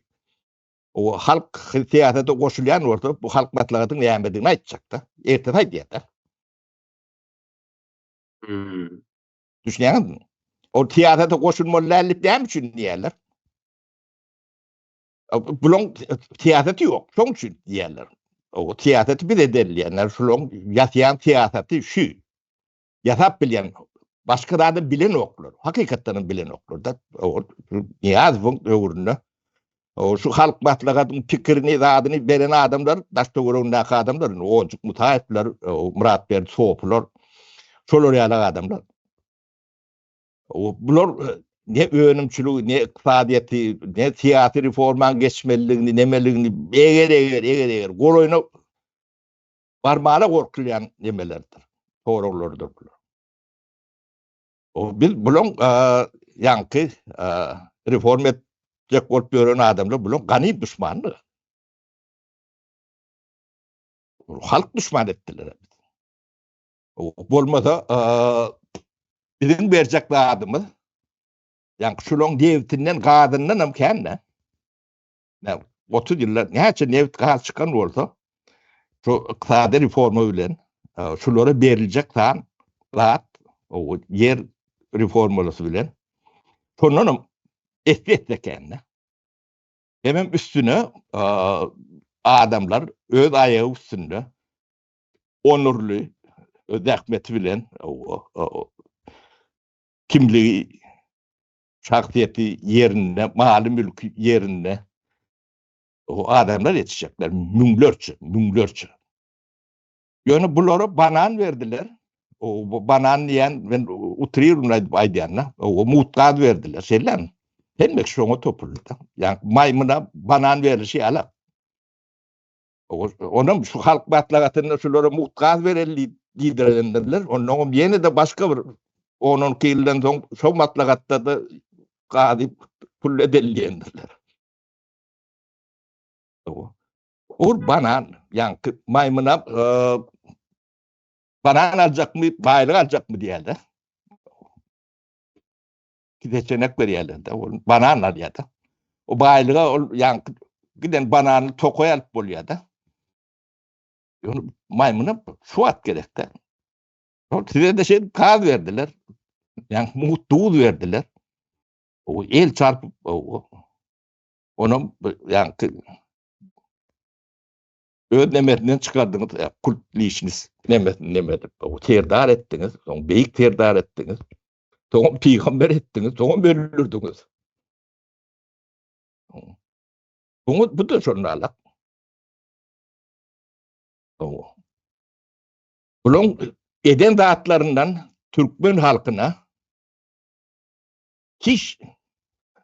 O halk syýasata goşulýan bolsa, bu halk maslahatyň nämedigini aýtjakda. Ertesi aýdýar-da. Hmm. Düşünýäňizmi? O syýasata goşulmaly däl diýip näme üçin diýerler? Bulaň syýasaty ýok, şoň üçin diýerler. O syýasaty biz edeli diýenler, şulaň ýasaýan syýasaty şu. Ýasap bilýän başga zady bilenoklar. Hakykatdan hem bilenoklar da. O Nyýazowyň döwründe o şu halk maslahatyň pikirini, zadyny beren adamlar, daş töweregindäki adamlar, Ojuk Mutaýewler, Myratberdi Sopular, şolar ýaly adamlar. Bular ne önümçiligi, ne ykdysadyýeti, ne syýasy reformaň geçmelidigini, nemeligini eger eger eger eger golaýyna barmana gorkulýan nemelerdir, soraglardyr bular. O biz bulaň ýaňky reforma etjek bolup ýören adamlar bulaň gany duşmanydyr. Halk duşman etdiler. Bolmasa biziň berjek zadymyz ýa şulaň nebitinden gazyndan hem kän-de. 30 ýylda näçe nebit gaz çykan bolsa şu ykdysady reforma bilen şulara beriljek san zat o ýer reformalysy bilen şondan hem esse-esse kän-de. Hemem üstüne adamlar öz aýagy üstünde onurly zähmeti bilen kimligi, şahsyýeti ýerinde, maly-mülki ýerinde o adamlar ýetişjekler, müňlerçe, müňlerçe. Ýöne bulara banan berdiler. O banan diýen men utrirun aýdyp aýdýan-da. O mugt gaz berdiler, şeýlemi? Hemme kişi şoňa topuldy. Ýa maýmyna banan berlişi ýaly. Onam şu halk maslahatynda şulara mugt gaz bereli diýdirendirler. Ondan ýene-de başga bir 10-12 ýyldan soň şo maslahatda-da gazy pul edeli diýendirler. Ol banan, ýaňky maýmyna e, banan aljakmy, baýlyk aljakmy diýerler. Seçenek berýärler-de, ol banan alýar-da. O baýlyga ol ýaňky giden bananly tokaý alyp bolýar-da. Ýöne maýmyna şu wagt gerek-de. Şol size-de şeýdip gaz berdiler. Ýaňky mugt duz berdiler. O el çarpyp onam ýaňky öz nemesinden çykardyňyz, kult lişnis nemesini neme edip, serdar etdiňiz, soň beýik serdar etdiňiz. Soňam pygamber etdiňiz, soňam öldürdiňiz. Buňa bu da şonda alak. Bulaň eden zatlaryndan türkmen halkyna hiç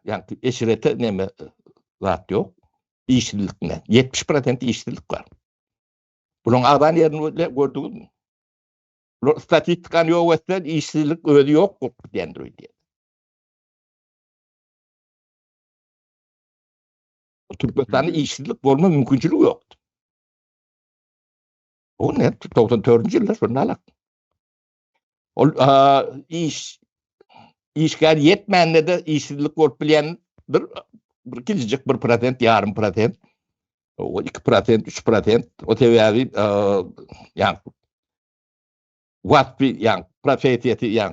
ýagny eşrete neme zat ýok. Işsizlik ne? 70% işsizlik bar. Bulaň agzan ýerini gördüňizmi? Bular statistikany ýok etse işsizlik özi ýok bolup gidýändir öýdýän. Türkmenistanda işsizlik bolma mümkinçiligi ýokdy. O ne? 94-nji ýylda şonda alak. Ol iş işgär ýetmände de işsizlik bolup bilýän bir bir kiçijik bir prosent, ýarym prosent, o 2 prosent, 3 prosent. O sebäbi ýa waspy, ýa professiýasy, ýa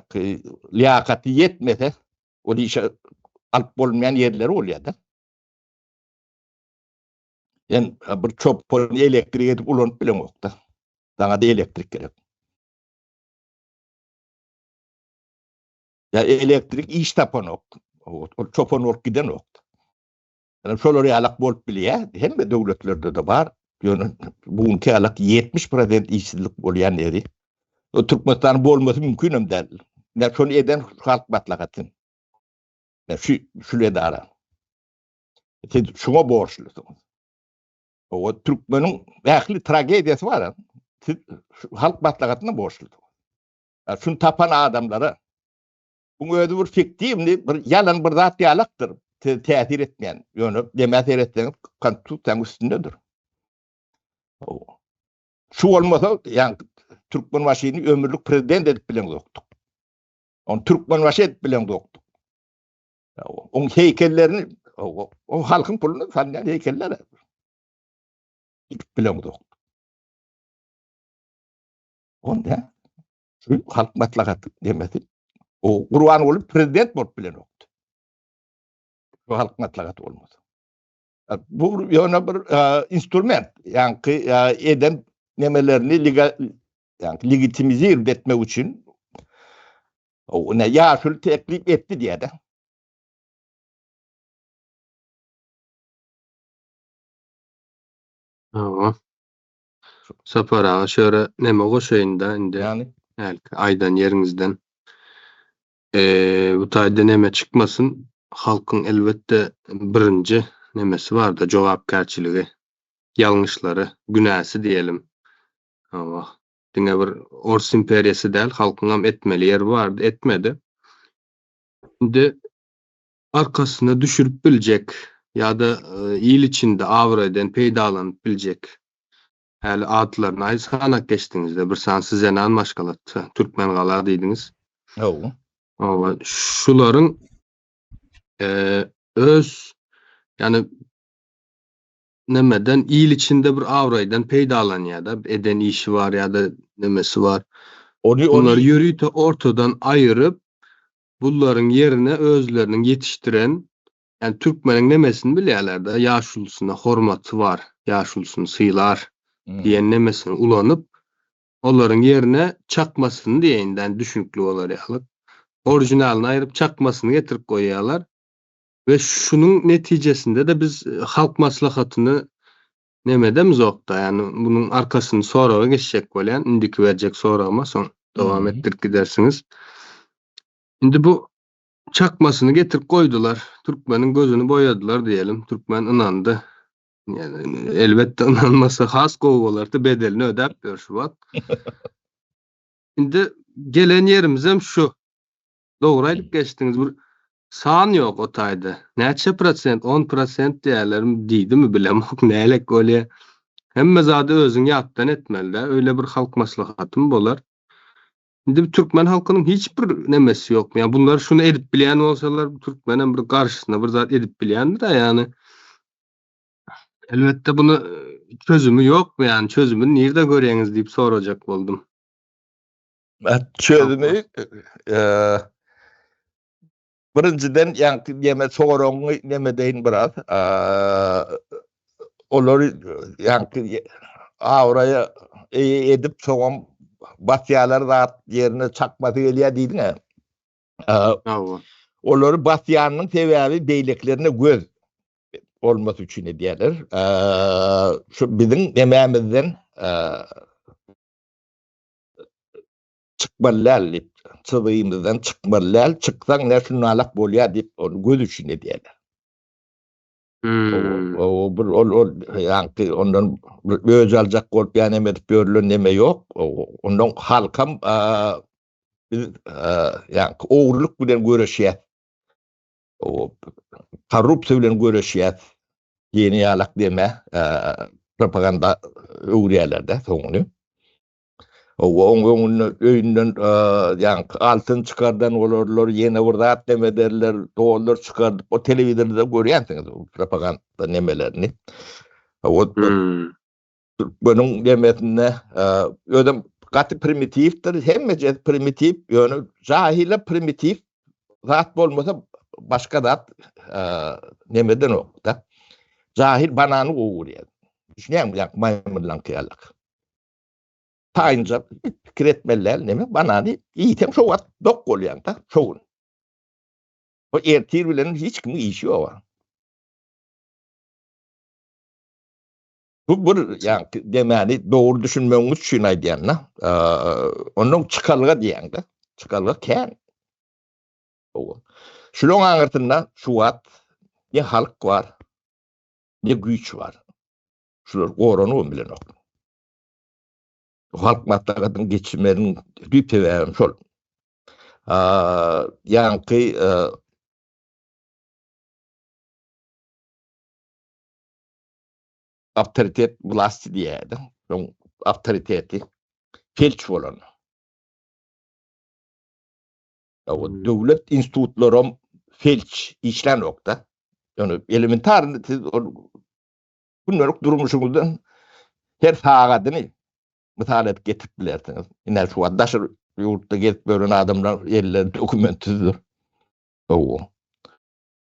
liýakaty ýetmese, ol işe alyp bolmaýan ýerleri bolýar-da. Sen bir çopany elektrik edip ulanyp bileňok-da. Saňa-da elektrik gerek. Ýa elektrik iş tapanok. Ol çopan bolup gidenok. Ýöne şolar ýalak bolup bilýär. Hemme döwletlerde-de bar. Ýöne bu günki ýalak 70% işsizlik bolýan ýeri. O Türkmenistanyň bolmasy mümkin hem däl. Ýa şony eden halk maslahaty. Ýa şu şu edara. Siz şuňa borçlusyňyz. O türkmeniň ähli tragediýasy bar. Siz halk maslahatyna borçlusyňyz. Şuny tapan adamlara bu özi bir fiktiwni, bir ýalan bir zat ýalakdyr. Size täsir etmeýän. Ýöne demä seretseňiz konstitusiýanyň üstündedir. Şu bolmasa, ýa Türkmenbaşyny ömürlik prezident edip bileňzokdyk. Ony Türkmenbaşy edip bileňzokdyk. Oň heýkellerini o halkyň puluny salýan heýkeller. Edip bileňzok. Onda şu halk maslahaty demesi o Gurbanguly prezident bolup bilenokdy. Şu halk maslahaty bolmasa. Bu ýöne bir instrument, ýaňky eden nemelerini liga ýaňky legitimizir etmek üçin o ne ýaşuly teklip etdi diýýär-de. Hawa. Sapar aga şu ýere neme goşaýyn-da indi. Ýani? Hälki aýdan ýeriňizden. Bu taýda neme çykmasyn, halkyň elbetde birinji nemesi barda jogapkärçiligi, ýalňyşlary, günäsi diýelim. Hawa. Diňe bir Ors imperiýasy däl, halkyňam etmeli ýeri bardy, etmedi. Indi arkasyna düşürip biljek ýa-da il içinde abraýdan peýdalanyp biljek häli atlaryny aý sanap geçdiňizde bir sanysy zenan maşgala Türkmengala diýdiňiz. Hawa. Hawa, şularyň öz ýani nemeden il içinde bir abraýdan peýdalanýar-da, eden işi bar ýa-da nemesi bar. Ony Bunlary ýörite ortadan aýyryp, Bularyň ýerine özleriniň ýetişdiren, ýani türkmeniň nemesini bilýärler-de, ýaşulusyna hormaty bar, ýaşulusyny sylar diýen nemesini ulanyp, olaryň ýerine çakmasyny diýeýin-dä, indi düşünikli bolar ýaly, originalyny aýryp çakmasyny getirip goýýarlar we şunuň netijesinde-de biz Halk Maslahatyny neme edemizok-da, ýani munuň arkasyny soraga geçjek bolýan, indiki berjek soragyma soň dowam etdirip gidersiňiz. Indi bu çakmasyny getirip goýdular. Türkmeniň gözüni boýadylar diýelim. Türkmen ynandy. Ýani elbetde ynanmasa has gowy bolardy, bedelini ödäp ýör şu wagt. Indi gelen ýerimizem şu. Dogry aýdyp geçdiňiz bir san ýok o taýda. Näçe prosent, on prosent diýýärlermi, diýdimi bilemok, nälik bolýa. Hemme zady özüň ýatdan etmeli-dä, öýle bir halk maslahatymy bolar. Indi türkmen halkynyň hiç bir nemesi ýokmy? Ýa bunlar şuny edip bilýän bolsalar, türkmenem bir garşysyna bir zat edip bilýändir-ä ýagny. Elbetde bunu çözümi ýokmy ýagny çözümini nirde görýäňiz diýip sorajak boldum. Çözümi birinjiden ýaňky neme soragyňy neme deýin biraz. Olary ýaňky abraýa eýe edip soňam basýarlar zat ýerine çakmasy gelýär diýdiň-ä. Hawa. Olary basýanynyň sebäbi beýlekilerine göz bolmasy üçin edýärler. Şu biziň nemämizden çykmaly däl diýip, çyzgymyzdan çykmaly däl, çyksaň ne şunalak bolýar diýip, ony göz üçin edýärler. Hmm. O bir ol ol ýaňky ondan bir öç aljak bolup ýa neme edip ýörülen neme ýok. Ondan halkam biz ýaňky ogurlyk bilen göreşýär. O korrupsiýa bilen göreşýär. Diýeni ýalak deme, propaganda öwürýärler-de soňuny. Owa, oň öňünde öýünden ýaňky altyn çykardan bolarlar, ýene bir zat neme ederler, dollar çykardyp, o telewizorda görýänsiňiz o propaganda nemelerini. Owa, hmm. Türkmeniň nemesinde özem gaty primitiwdir, hemmejesi primitiw, ýöne jahile primitiw zat bolmasa başga zat nemeden ok-da. Jahil banany gowy görýär. Düşünýäňmi, ýaňky maýmynlaňky ýalak. Taýynja pikir etmeli däl neme banany iýseň şo wagt dok bolýaň-da şo gün. O ertir bilen hiç kimiň işi ýok. Bu bir ýaňky demäni dogry düşünmegiňiz üçin aýdýan-da. Ondan çykalga diýýäň-de. Çykalga kän. Şulaň aňyrsynda şu wagt ne halk bar, ne güýç bar. Şular goranybam bilenok. Halk maslahatynyň geçirmeginiň düýp sebäbem şol. Ýaňky awtoritet wlasti diýýärdi. Şoň awtoriteti felç bolan. O döwlet institutlaram felç işlänokda. Ýöne elementar siz gündelik durmuşyňyzdan her sagadyny mysal edip getirip bilersiňiz. Ine şu wagt daşary ýurtda gezip ýören adamlar elleri dokumentsizdir. Hawa.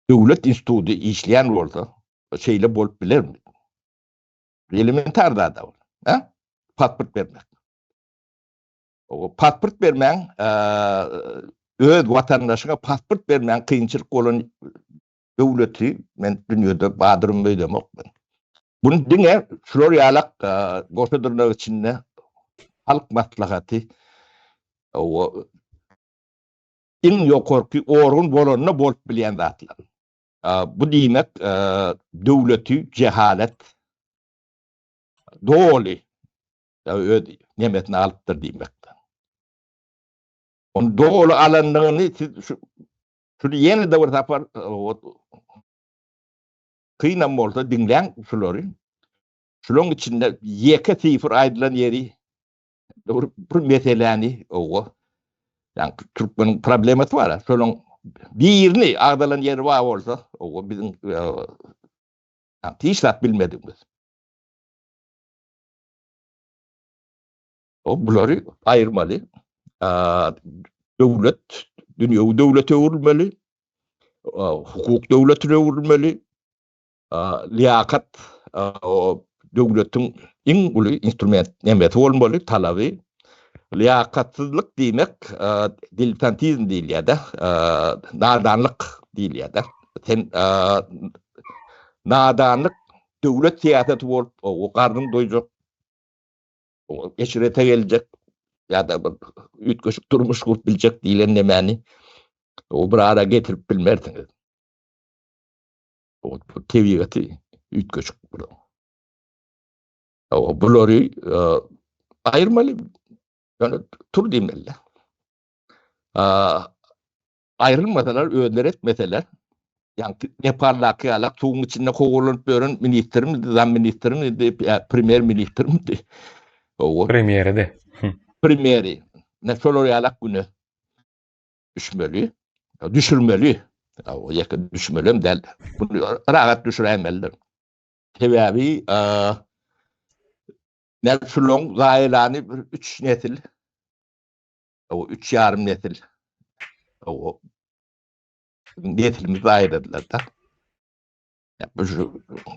Döwlet instituty işleýän bolsa, şeýle bolup bilermi? Elementar zat ol. Ha? Pasport bermek. O pasport bermäň, öz watandaşyňa pasport bermäň kynçylyk bolan döwleti men dünýede badyrym öýdemok men. Bunu diňe şular ýalak goşa dyrnak içinde halk maslahaty o iň ýokarky organ bolanda bolup bilýän zatlar. Bu diýmek döwleti jehalet doly öz nemesine alypdyr diýmekdir. Onu doly alandygyny siz şu Şuny ýene-de bir sapar kynam bolsa diňläň şulary. Şularyň içinde ýeke sifr aýdylan ýeri bir, bir meseläni owa. Ýa türkmeniň problemasy bar. Şolaryň birini agzalan ýeri bar bolsa, owa biziň hiç zat bilmedigimiz. O bulary aýyrmaly. Döwlet dünýewi döwlete öwrülmeli. Hukuk döwletine öwrülmeli. Liýakat o döwletiň iň uly instrument nemesi bolmaly, talaby. Liýakatsyzlyk diýmek diletantizm diýilýär-de, nadanlyk diýilýär-de. Sen nadanlyk döwlet syýasaty bolup, o garnyň doýjak eşrete geljek ýa-da bir üýtgeşik durmuş gurup biljek diýlen nemäni o bir ara getirip bilmersiňiz. O tebigaty üýtgeşik bu. O bulary e, aýyrmaly. Ýöne tur diýmeli. Aýrylmasalar, özleri etmeseler, ýaňky Nepaldaky ýalak suwuň içinde kowalanyp ýören ministrmidi, zam ministrmidi, premýer ministrmidi? Hawa. Premýeridi. Premýeri. Ne şolar ýalak güne düşmeli, düşürmeli. O ýeke düşmelem däl. Bunu rahat düşüräýmelidir. Sebäbi ne şulaň zaýalany bir üç nesil, o üç ýarym nesil o nesilimiz zaýaladylar da.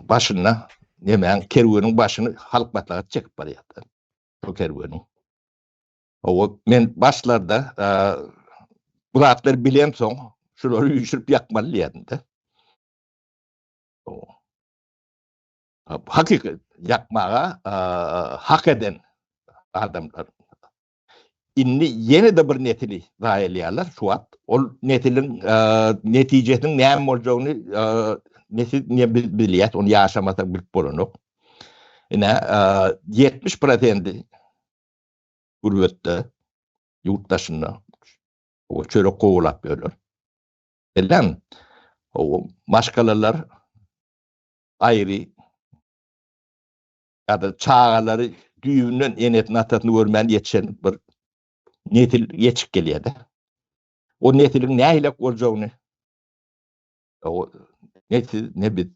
Başynda nemäň kerweniň başyny halk maslahaty çekip barýar. Şu kerweniň. O men başlarda bu zatlary bilemsoň şulary üýşürip ýakmaly diýerdim-de. Hakyky ýakmaga hak eden adamlar. Indi ýene-de bir nesili zaýalaýarlar şu wagt. Ol nesiliň netijesiniň näme boljagyny ne siz ne biz bilýäs, ony ýaşamasak bilip bolanok. Ine, 70 prosendi gurbetde, ýurt daşynda çörek kowalap ýörler. Bilýän, o maşgalalar aýry ýa-da çagalary düýbünden enesini atasyny görmän ýetişen bir nesil ýetişip gelýär-de. O nesiliň nähilek boljagyny o ne siz ne biz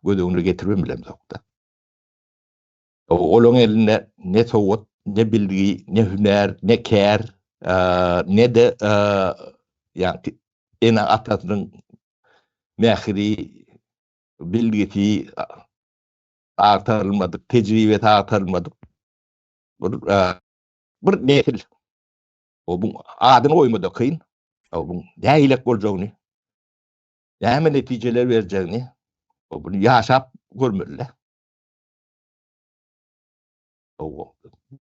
göz öňüne getiribem bilemzok-da. Olaryň elinde ne sowat, ne bilgi, ne hünär, ne kär, ne-de ýagny ene-atasynyň mähri, bilgisi agtarylmadyk, tejribesi agtarylmadyk bir bir nesil. O bu adyny goýma-da kyn. O bu nähilek boljagyny, näme netijeler berjegini o bunu ýaşap görmeli.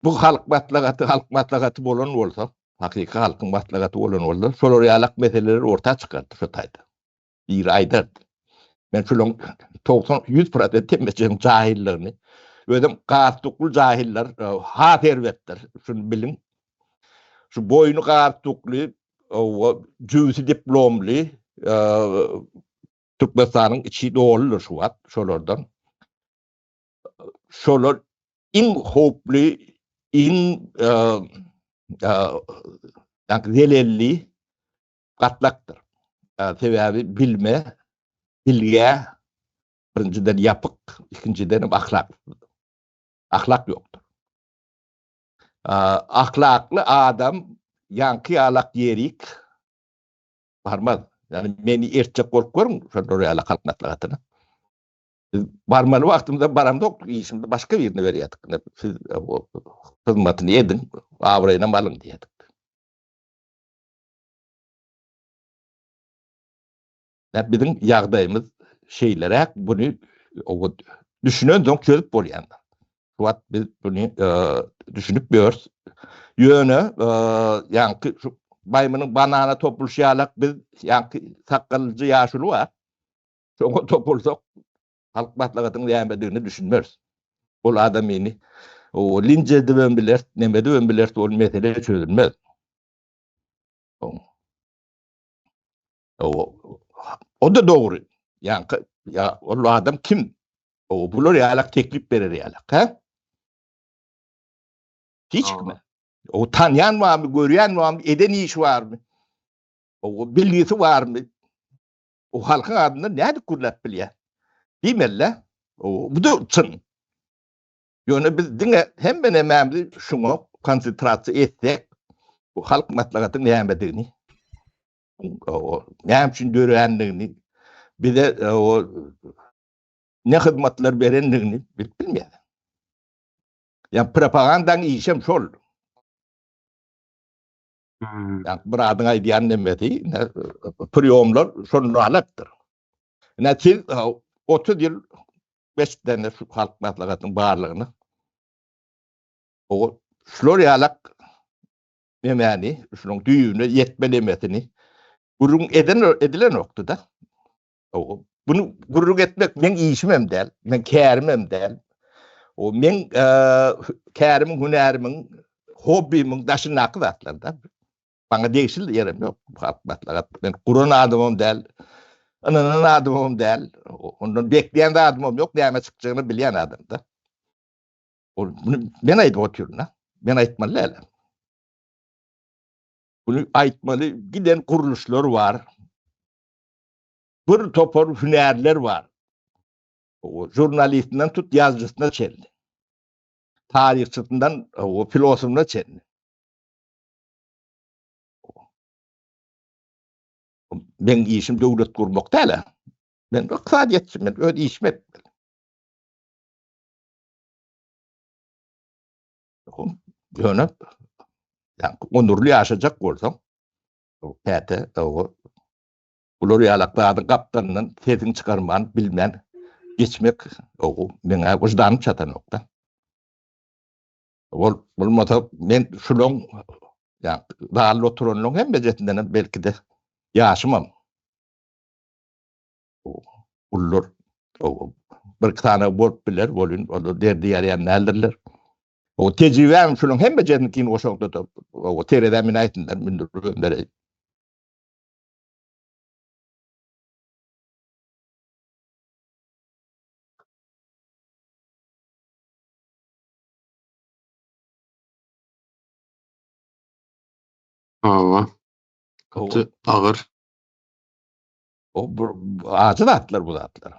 Bu halk maslahaty halk maslahaty bolan bolsa, hakyky halkyň maslahaty bolan bolsa, şolar ýalak meseleler orta çykardy şu taýda. Biri aýdardy. Men şulaň 90 100 prosent hemmesiniň jahyllygyny, özem galstukly jahyllar e, has erbetdir. Şuny biliň. Şu boýny galstukly, jübüsi diplomly, e, Türkmenistanyň içi doludyr şu wagt şolardan. Şolar iň howply, iň e, e, zelelli gatlakdyr. E, sebäbi bilme, bilgä birinjiden ýapyk, ikinjiden hem ahlak. Ahlak ýokdur. Ahlakly adam ýaňky ýalak ýerik barmaz. Ýani meni ertjek bolup görüň şonda ýaly halk maslahatyna. Biz barmaly wagtymyzda baramzok, işimizi başga birine berýärdik. Siz e, hyzmatyny ediň, abraýynam alyň diýýärdik. Ýa biziň ýagdaýymyz şeýleräk, buny düşünen soň çözüp bolýan. Şu wagt biz buny e, düşünip ýörüs. Ýöne e, ýaňky şu baýmynyň banana topulyşy ýalak biz ýaňky sakgallyja ýaşuly bar. Şoňa topulsak halk maslahatynyň nämedigini düşünmeris. Ol adamyny o linç edibem biler, neme edibem biler, ol mesele çözülmez. O, o da dogry. Ýaňky ya ol adam kim? O bular ýalak teklip berer ýalak, ha? Hiç kime. O tanýan barmy, görýän barmy, eden işi barmy? O bilgisi barmy? O halkyň adyndan nädip gürläp bilýär? Diýmeli. O bu da çyn. Ýöne biz diňe hemme nämämizi şuňa konsentrasiýa etsek, bu halk maslahatyň nämedigini, o näme üçin dörändigini, bize o ne hyzmatlar berendigini bilip bilmeýär. Ýa propagandaň işem şol. Hmm. Ýa bir adyň aýdýan nemesi, priýomlar şonda alakdyr. Ine siz 30 ýyl geçdende şu halk maslahatynyň barlygyny o şular ýalak nemäni, şunuň düýbüne ýetmelemesini gürrüň eden edilenokdy da. Bunu gürrüň etmek meň işim hem däl, meň kärim hem däl. O meň e, kärimiň, hünärimiň, hobbimiň daşyndaky zatlar da. Maňa degişli ýerem ýok bu halk maslahat. Men guran adamam däl, ynanan adamam däl, ondan bekleýän zadymam ýok, näme çykjagyny bilýän adamda. Ol men aýdyp otyryn-da. Men aýtmaly däl. Bunu aýtmaly giden gurluşlar bar. Bir topar hünärler bar. O žurnalistinden tut ýazyjysyna çenli. Taryhçysyndan o filosofyna çenli. Meň işim döwlet gurmak däl. Men ykdysadyýetçi, men öz işimi etmeli. Ýöne onurly ýaşajak bolsaň, käte bular ýalak zadyň gapdalyndan sesiňi çykarman, bilmän geçmek meňä wyždanym çatanok-da. Ol bolmasa men şulaň ýa zalda oturanlaryň hemmejesinden hem belki-de ýaşymam Ulular bir sany bolup biler, bolun, olar derdi ýarýan däldirler. O tejribäm şunuň hemmejesini keyin goşaňda da o terezä minäýsinler, mündürip bereýin. Hawa. Gaty agyr. O bir ajy zatlar bu zatlar.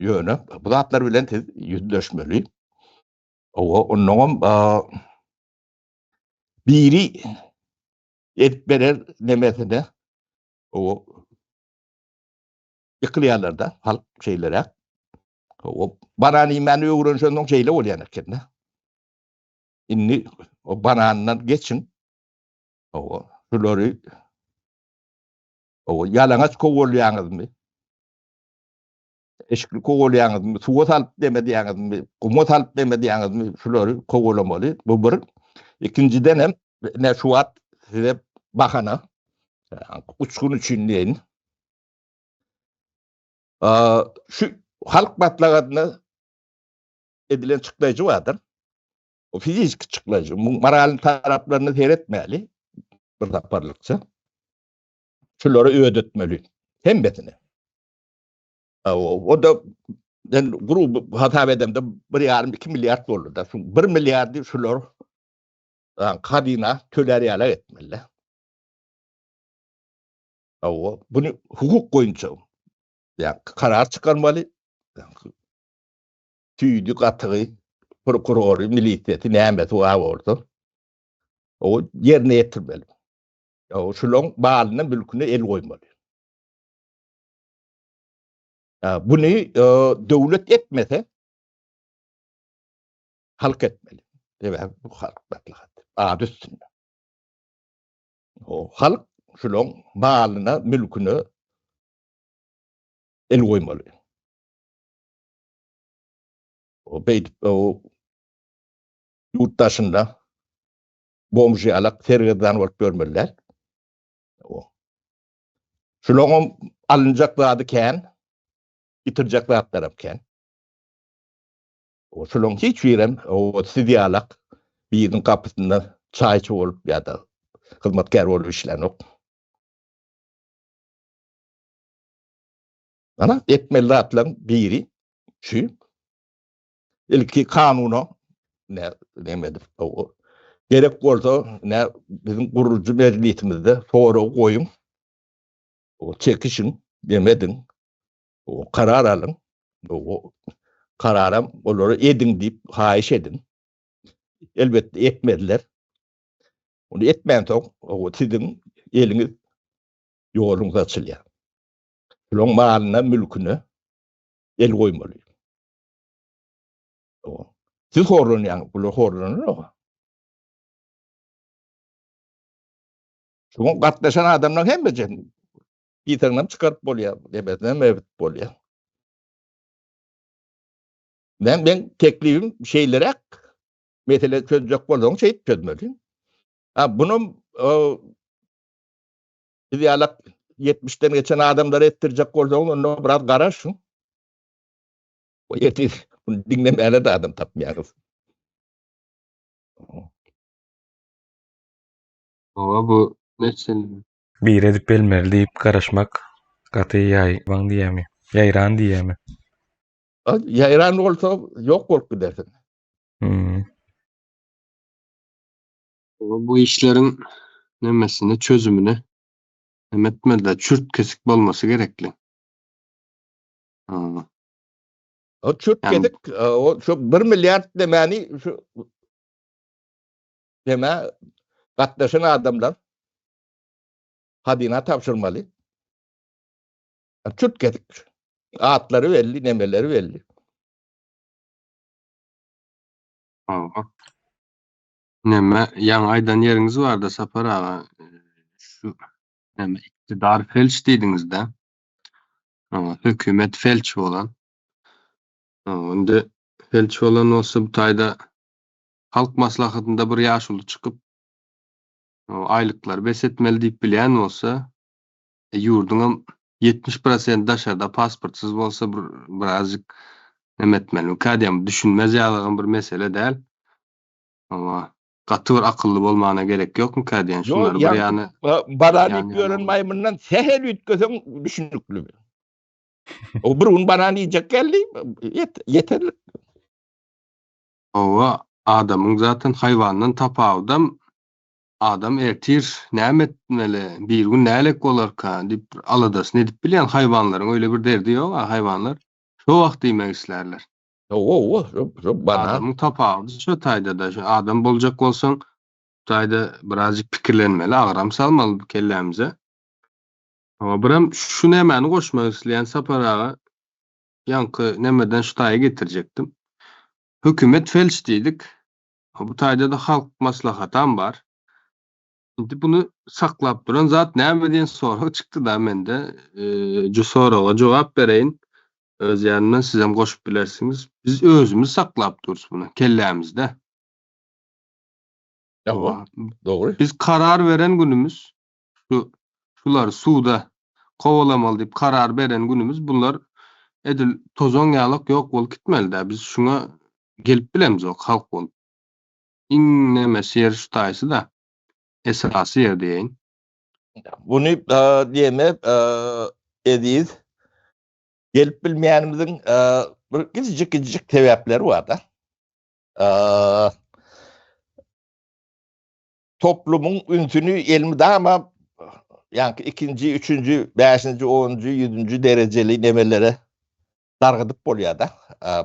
Ýöne bu zatlar bilen siz ýüzleşmeli. Owa, onnoňam biri edip berer nemesine o ýykylýarlar-da, halk şeýleräk. O banan iýmäni öwrenşensoň şeýle bolýan eken-de. Indi o banandan geçiň. Owa, şulary Owa, ýalaňaç kowalýaňyzmy? Eşikli kowalýaňyzmy? Suwa salyp demedýäňizmi? Guma salyp demedýäňizmi? Şulary kowalamaly. Bu bir. Ikinjiden hem ne şu wagt size bahana uçgun üçin diýeýin. Şu halk maslahatyna edilen çykdaýjy bardyr. O fiziki çykdaýjy. Muň moral taraplaryna seretmäli bir saparlykça. Şulary ödetmeli. Hemmesini. O da ben grubu hasap edemde bir yarım 2 milliard boldy da. Şu 1 milliardy şular kadyna töler ýaly etmeli. O bunu hukuk boýunça ya karar çykarmaly. Tüýdi gatygy, prokurory, milisiýasy nämesi bar bolsa o ýerine ýetirmeli. Şulaň malyna, mülküne el goýmaly. Buny döwlet etmese, halk etmeli. Sebäbi bu halk maslahat. Ady üstünde. O halk şulaň malyna, mülküne el goýmaly. O beýdip o ýurt daşynda bomž ýalak sergezdan bolup ýörmeli däl. Şulaňam alynjak zady kän, ýitirjek zatlaram kän. Şulaň hiç birem o siz ýalak biriniň gapysynda çaýçy bolup ýa-da hyzmatkär bolup işlänok. Ana, etmeli zatlaryň biri şu. Ilki kanuna ne neme edip o gerek bolsa ne biziň gurujy mejlisimizde sorag goýuň. O çekişiň, neme ediň. O karar alyň. O kararam olara ediň diýip haýyş ediň. Elbetde etmediler. Ony etmänsoň, o siziň eliňiz ýoluňyz açylýar. Şulaň malyna, mülküne el goýmaly. Siz horlanýaňyz, bular horlananok. Şuňa gatnaşan adamlaryň hemmesi diýseňem çykaryp bolýar, demesem hem bolýar. Men men teklibim şeýleräk mesele çözjek bolsaň şeýdip çözmeli. Ha bunam biz ýalak 70-den geçen adamlary etdirjek bolsaň onda biraz garaşyň. O ýerde bunu diňlemäne de adam tapmaýarys. Hawa bu mesele. Biri edip gelmeli diýip garaşmak gaty ýaýbaň diýýämi? Ýaýran diýýämi? Ýaýran bolsa ýok bolup gidersiň. Hmm. Bu işleriň. nemesini, çözümini neme etmediler. Çürt kesik bolmasy gerekli. Ha. O çürt kesik o şu 1 milliard demeni şu deme gatnaşan adamlar hadyna tabşyrmaly. Çürt kesik. Atlary belli, nemeleri belli. Hawa. Neme, ýaňy aýdan ýeriňiz barda Sapar aga, şu neme iktidar felç diýdiňiz-dä. Hawa, hökümet felç bolan. Hawa, indi felç bolan bolsa bu taýda Halk Maslahatynda bir ýaşuly çykyp, aýlyklary bes etmeli diýip bilýän bolsa, e, ýurduňam 70 prosent daşarda pasportsyz bolsa bir birazjyk neme etmelimikä diýýän, düşünmez ýalygam bir mesele däl. Hawa, gaty bir akylly bolmana gerek ýokmyka diýýän, şunlary bir ýana Banan iýip ýören maýmyndan sähel üýtgeseň düşünikli. O bir gün banan iýjek geldi, ýeterlik. Hawa, adamyň zaten haýwandan tapawudam adam ertir näme etmeli, birigün nälek bolarka diýip bir aladasyny edip bilýän haýwanlaryň öýle bir derdi ýok-a, haýwanlar şo wagt iýmek islärler. Hawa, şo şo banan. Adamyň tapawudy şo taýda-da, şo adam boljak bolsaň, bu taýda birazjyk pikirlenmeli, agram salmaly bu kellämize. Hawa, birem şu nämäni goşmak isleýän Sapar aga, ýaňky nemeden şu taýa getirjekdim. Hökümet felç diýdik. Bu taýda-da halk maslahatam bar. Indi buny saklap duran zat näme diýen sorag çykdy-da mende. Şu soraga jogap bereýin. Öz ýanymdan sizem goşup bilersiňiz. Biz özümiz saklap durus buny kellämizde. Hawa, dogry. Biz karar beren günümiz şu şulary suda kowalamaly diýip karar beren günümiz bunlar edil tozan ýalak ýok bolup gitmeli-dä. Biz şuňa gelip bilemzok halk bolup. Iň nemesi ýeri şu taýsy-da. Esasy ýer diýeýin. Buny diýeme Eziz gelip bilmeýänimiziň bir kiçijik-kiçijik sebäpleri bar-da. Toplumyň ünsüni elmydama ýaňky ikinji, üçünji, bäşinji, onunjy, ýüzünji derejeli nemelere dargadyp bolýar-da.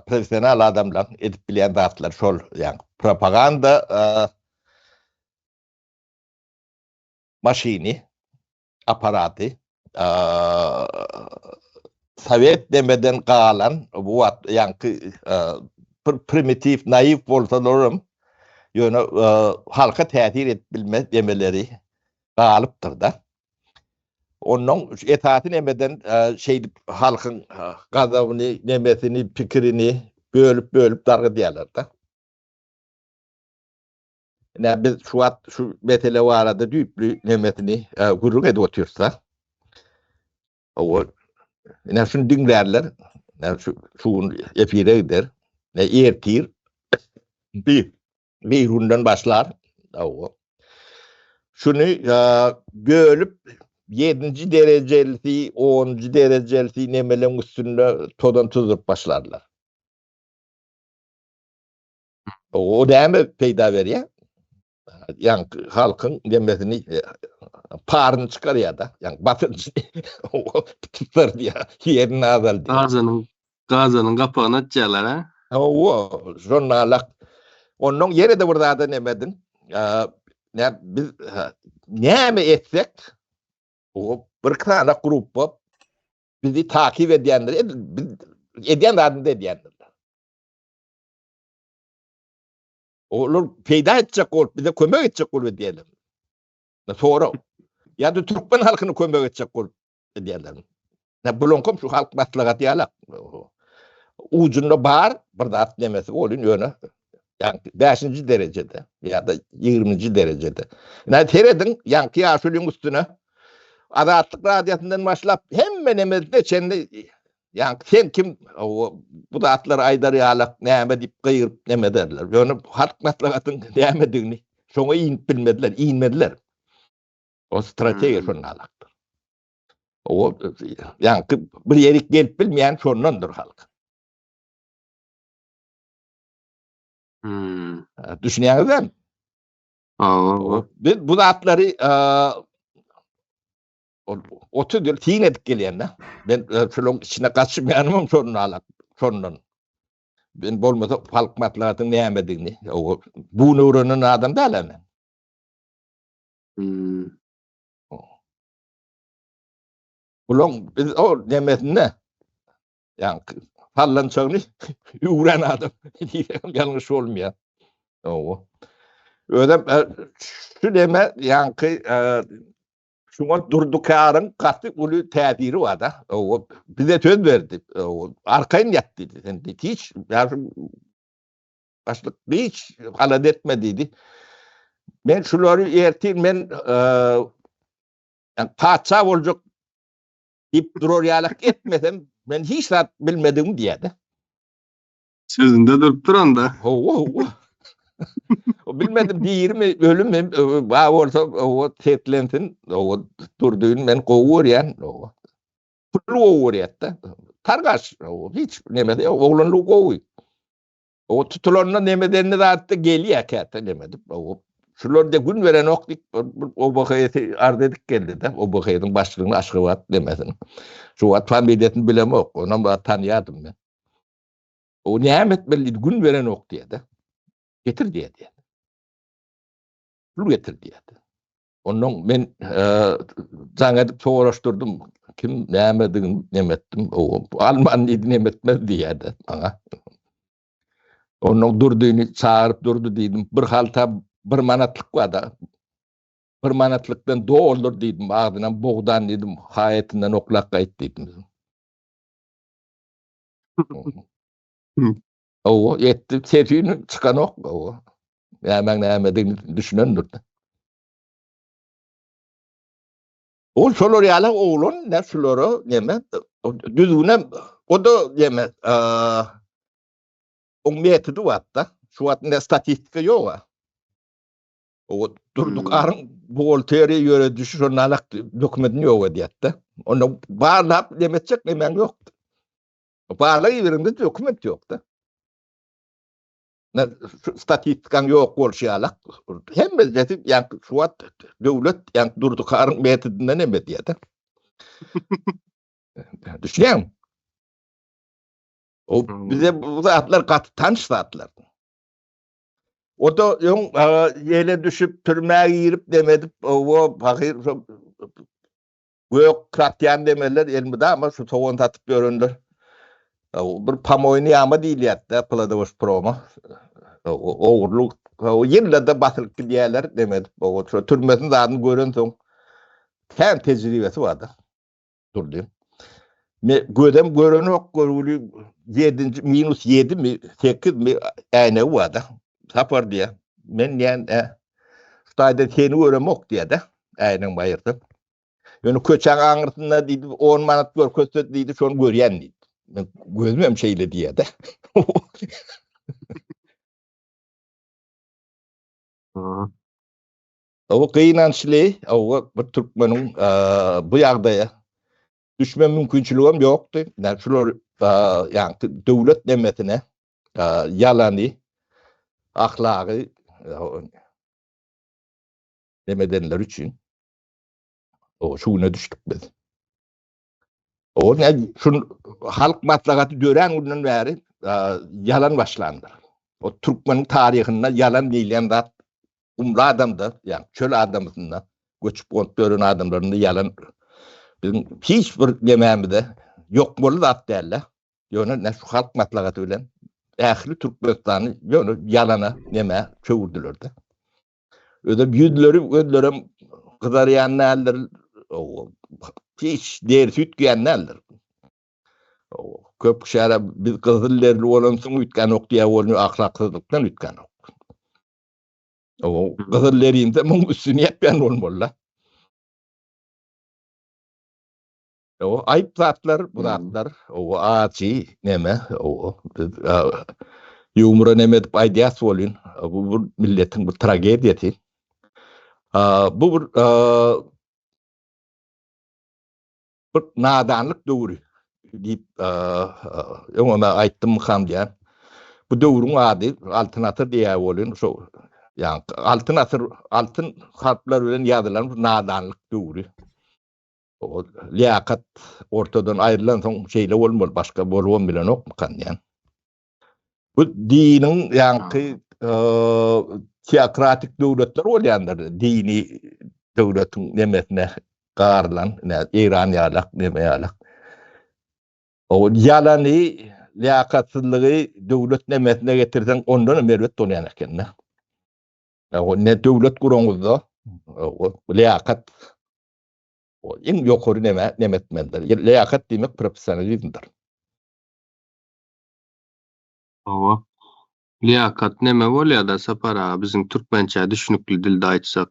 Professional adamlaryň edip bilýän zatlary şol, ýaňky propaganda maşyny, aparaty, sowet demeden galan bu wagt ýaňky bir primitiw, naiw bolsalaram, ýöne halka täsir edip bilmez demeleri galypdyr-da. Ondan esasy nemeden şeýdip halkyň gazabyny, nemesini, pikirini bölüp-bölüp dargydýarlar-da. Ine biz şu wagt şu mesele barada düýpli nemesini gürrüň edip otyrys-da. Owa. Ine şuny diňlärler. Ine şu şu gün efire gider. Ine ertir bir bir günden başlar. Owa. Şuny bölüp ýedinji derejelisi, onunjy derejelisi nemeleň üstünde tozan tuzduryp başlarlar. O näme peýda berýär? Ýaňky halkyň demesini e, paryny çykarýar-da. Ýaňky basynjy tutdurýar, ýerini azaldýar. Gazanyň gazanyň gapagyny açýarlar, ha? Hawa, şonda alak. Ondan ýene-de bir zada näme ediň? Nä biz näme etsek, o bir sany gruppa bizi takip edýänler, biz edýän zadymyzy edýändirler. Olar peýda etjek bolup, bize kömek etjek bolup edýärler. Sorag. Ýa-da türkmen halkyna kömek etjek bolup edýärler. Ne bulankom şu halk maslahaty ýalak. Ujunda bar bir zat nemesi bolun ýöne ýa 5-nji derejede ýa-da 20-nji derejede. Ine serediň, ýaňky ýaşulyň üstüne Azatlyk radiosyndan başlap hemme nemesine çenli Ýaňky sen kim bu zatlary aýdar ýalak näme diýip gygyryp neme ederler. Ýöne halk maslahatyň nämedigini şoňa inip bilmediler, inmediler. O strategiýa hmm. şondan alakdyr. O ýaňky bir ýerik gelip bilmeýän şondandyr halk. Hmm. Düşünýäňizmi? Hawa. Biz bu zatlary 30 ýyl syn edip gelýän-de. Men şolaryň içine gaçmaýanymam şondan alak, şondan. Men bolmasa halk maslahatyň nämedigini, buny öwrenen adam däl men. Hmm. Bulaň biz o nemesinde ýa sallançagyny öwren adam diýsem ýalňyş bolmaýar. Owa. Özem e, şu neme ýaňky e, şuňa Durdykaryň gaty uly täsiri bar-da. Owa, bize söz berdi. Owa, arkaýyn ýat diýdi. Sen diýdi, hiç başlyk hiç alada etme diýdi. Men şulary ertir men e, patyşa boljak diýip durar ýalak etmesem, men hiç zat bilmedigim diýýär-de. Sözünde durup duranda. Hawa, hawa. O bilmedim dirimi, ölümi, ba bolsa o seslensin. O Durdyny men gowy görýän. O pul gowy görýär-de. Targaş, o hiç neme ýok, oglanlygy gowy. O tutulanda neme denli zatda gelýär käte neme dip. O şular de gün berenok diýip bir OBH-sy arz edip geldi-de. OBH-nyň başlygyny Aşgabat nemesin. Şu wagt familiýasyny bilemok, onam tanýardym men. O näme etmeli diýdi, gün berenok diýdi. Getir diýdi. Pul getir diýdi. Ondan men e, jaň edip soraşdyrdym. Kim nämedigini neme etdim. O alman diýdi, neme etmez diýdi maňa. Ondan Durdyny çagyryp durdy diýdim. Bir halta bir manatlyk bar da. Bir manatlykdan doldur diýdim. Agzyndan bogdan diýdim. Haýatyndan oklap gaýt diýdim. Owa, ýetdi. Sesini çykanok. Owa. Nämäň nämedigini düşünendir. Ol şolar ýaly oglan, ne şulara neme düzgünem o da neme oň metody bar-da. Şu wagt indi statistika ýok. O durduk hmm. aryň buhgalteriýa ýöredişi şonda alak dokumentini ýok edýärdi. Onda barlap neme etjek nemäň ýokdy. Barlag iberiňde dokument ýokdy. Statistikaň ýok bolşy ýalak. Hemmesi ýa şu wagt döwlet ýa durduk aryň metodyndan neme edýärdi. Düşünýäňmi? O hmm. bize bu zatlar gaty tanyş zatlar. O da öň ýele düşüp, türmä girip demedip, o pahyr gök satýan demeler elmydama şu sogan satyp ýörenler. Bir pamoýny ýama diýilýär-de, Pladowoş proma. Ogurlyk, ýyllarda basylyp gidýärler demedip, o şu türmesini zadyny görensoň kän tejribesi bar-da. Durdy. Me gözem görenok görgüli ýedinji minus ýedimi sekizmi äýnegi bar-da. Sapar diýýär. Men diýen e, şu taýda seni göremok diýýär-de. Äýnegiň baýyrda. Ýöne köçäň aňyrsynda diýdi 10 manat görkezse diýdi şony görýän diýdi. Men gözüm hem şeýle diýýär-de. O gynançly, o bir türkmeniň bu ýagdaýa düşme mümkinçiligem ýokdy. Näme şular ýa döwlet nemesine ýalany, ahlagy neme edenler üçin o şu güne düşdük biz. O ne şu halk maslahaty dörän günden bäri ýalan başlandyr. O türkmeniň taryhynda ýalan diýilýän zat gumly adamda, ýa çöl adamysynda göçüp gonup ýören adamlarynda ýalan biziň hiç bir nemämize ýokmaly zat däl-de. Ýöne ne şu halk maslahaty bilen ähli Türkmenistany ýöne ýalana nemä çöwürdiler-de. Özem ýüzleri gözlerem gyzarýan däldir. Hiç derisi üýtgeýän däldir. Köp kişi biz gyzyl derli bolansoň üýtgänok diýýär, bolny ahlaksyzlykdan üýtgänok. O gyzyl derinde muň üstüni ýapýan bolmaly-da. O aýyp zatlar, bu zatlar, o ajy neme, o ýumra neme edip aýdýas bolýan, bu bir milletiň bir tragediýasy. Bu bir bir nadanlyk döwri diýip öň ona aýtdym mykam diýen. Bu döwrüň ady Altyn asyr diýýär bolýan, şo. Ýa altyn asyr, altyn harplar bilen ýazylan bir nadanlyk döwri. O liýakat ortadan aýrylan soň şeýle bolmaly, başga bolubam bilenokmykan diýen. Bu diniň ýaňky teokratik döwletler bolýandyr. Dini döwletiň nemesine garylan, Eýran ýalak, neme ýalak. O ýalany, liýakatsyzlygy döwlet nemesine getirseň, ondan hem erbet bolýan eken-de. O ne döwlet guraňyzda, o liýakat o iň ýokary neme neme etmelidir. Liýakat diýmek professionalizmdir. Hawa. Liýakat neme bolýar-da, Sapar aga, biziň türkmençä düşünikli dilde aýtsak.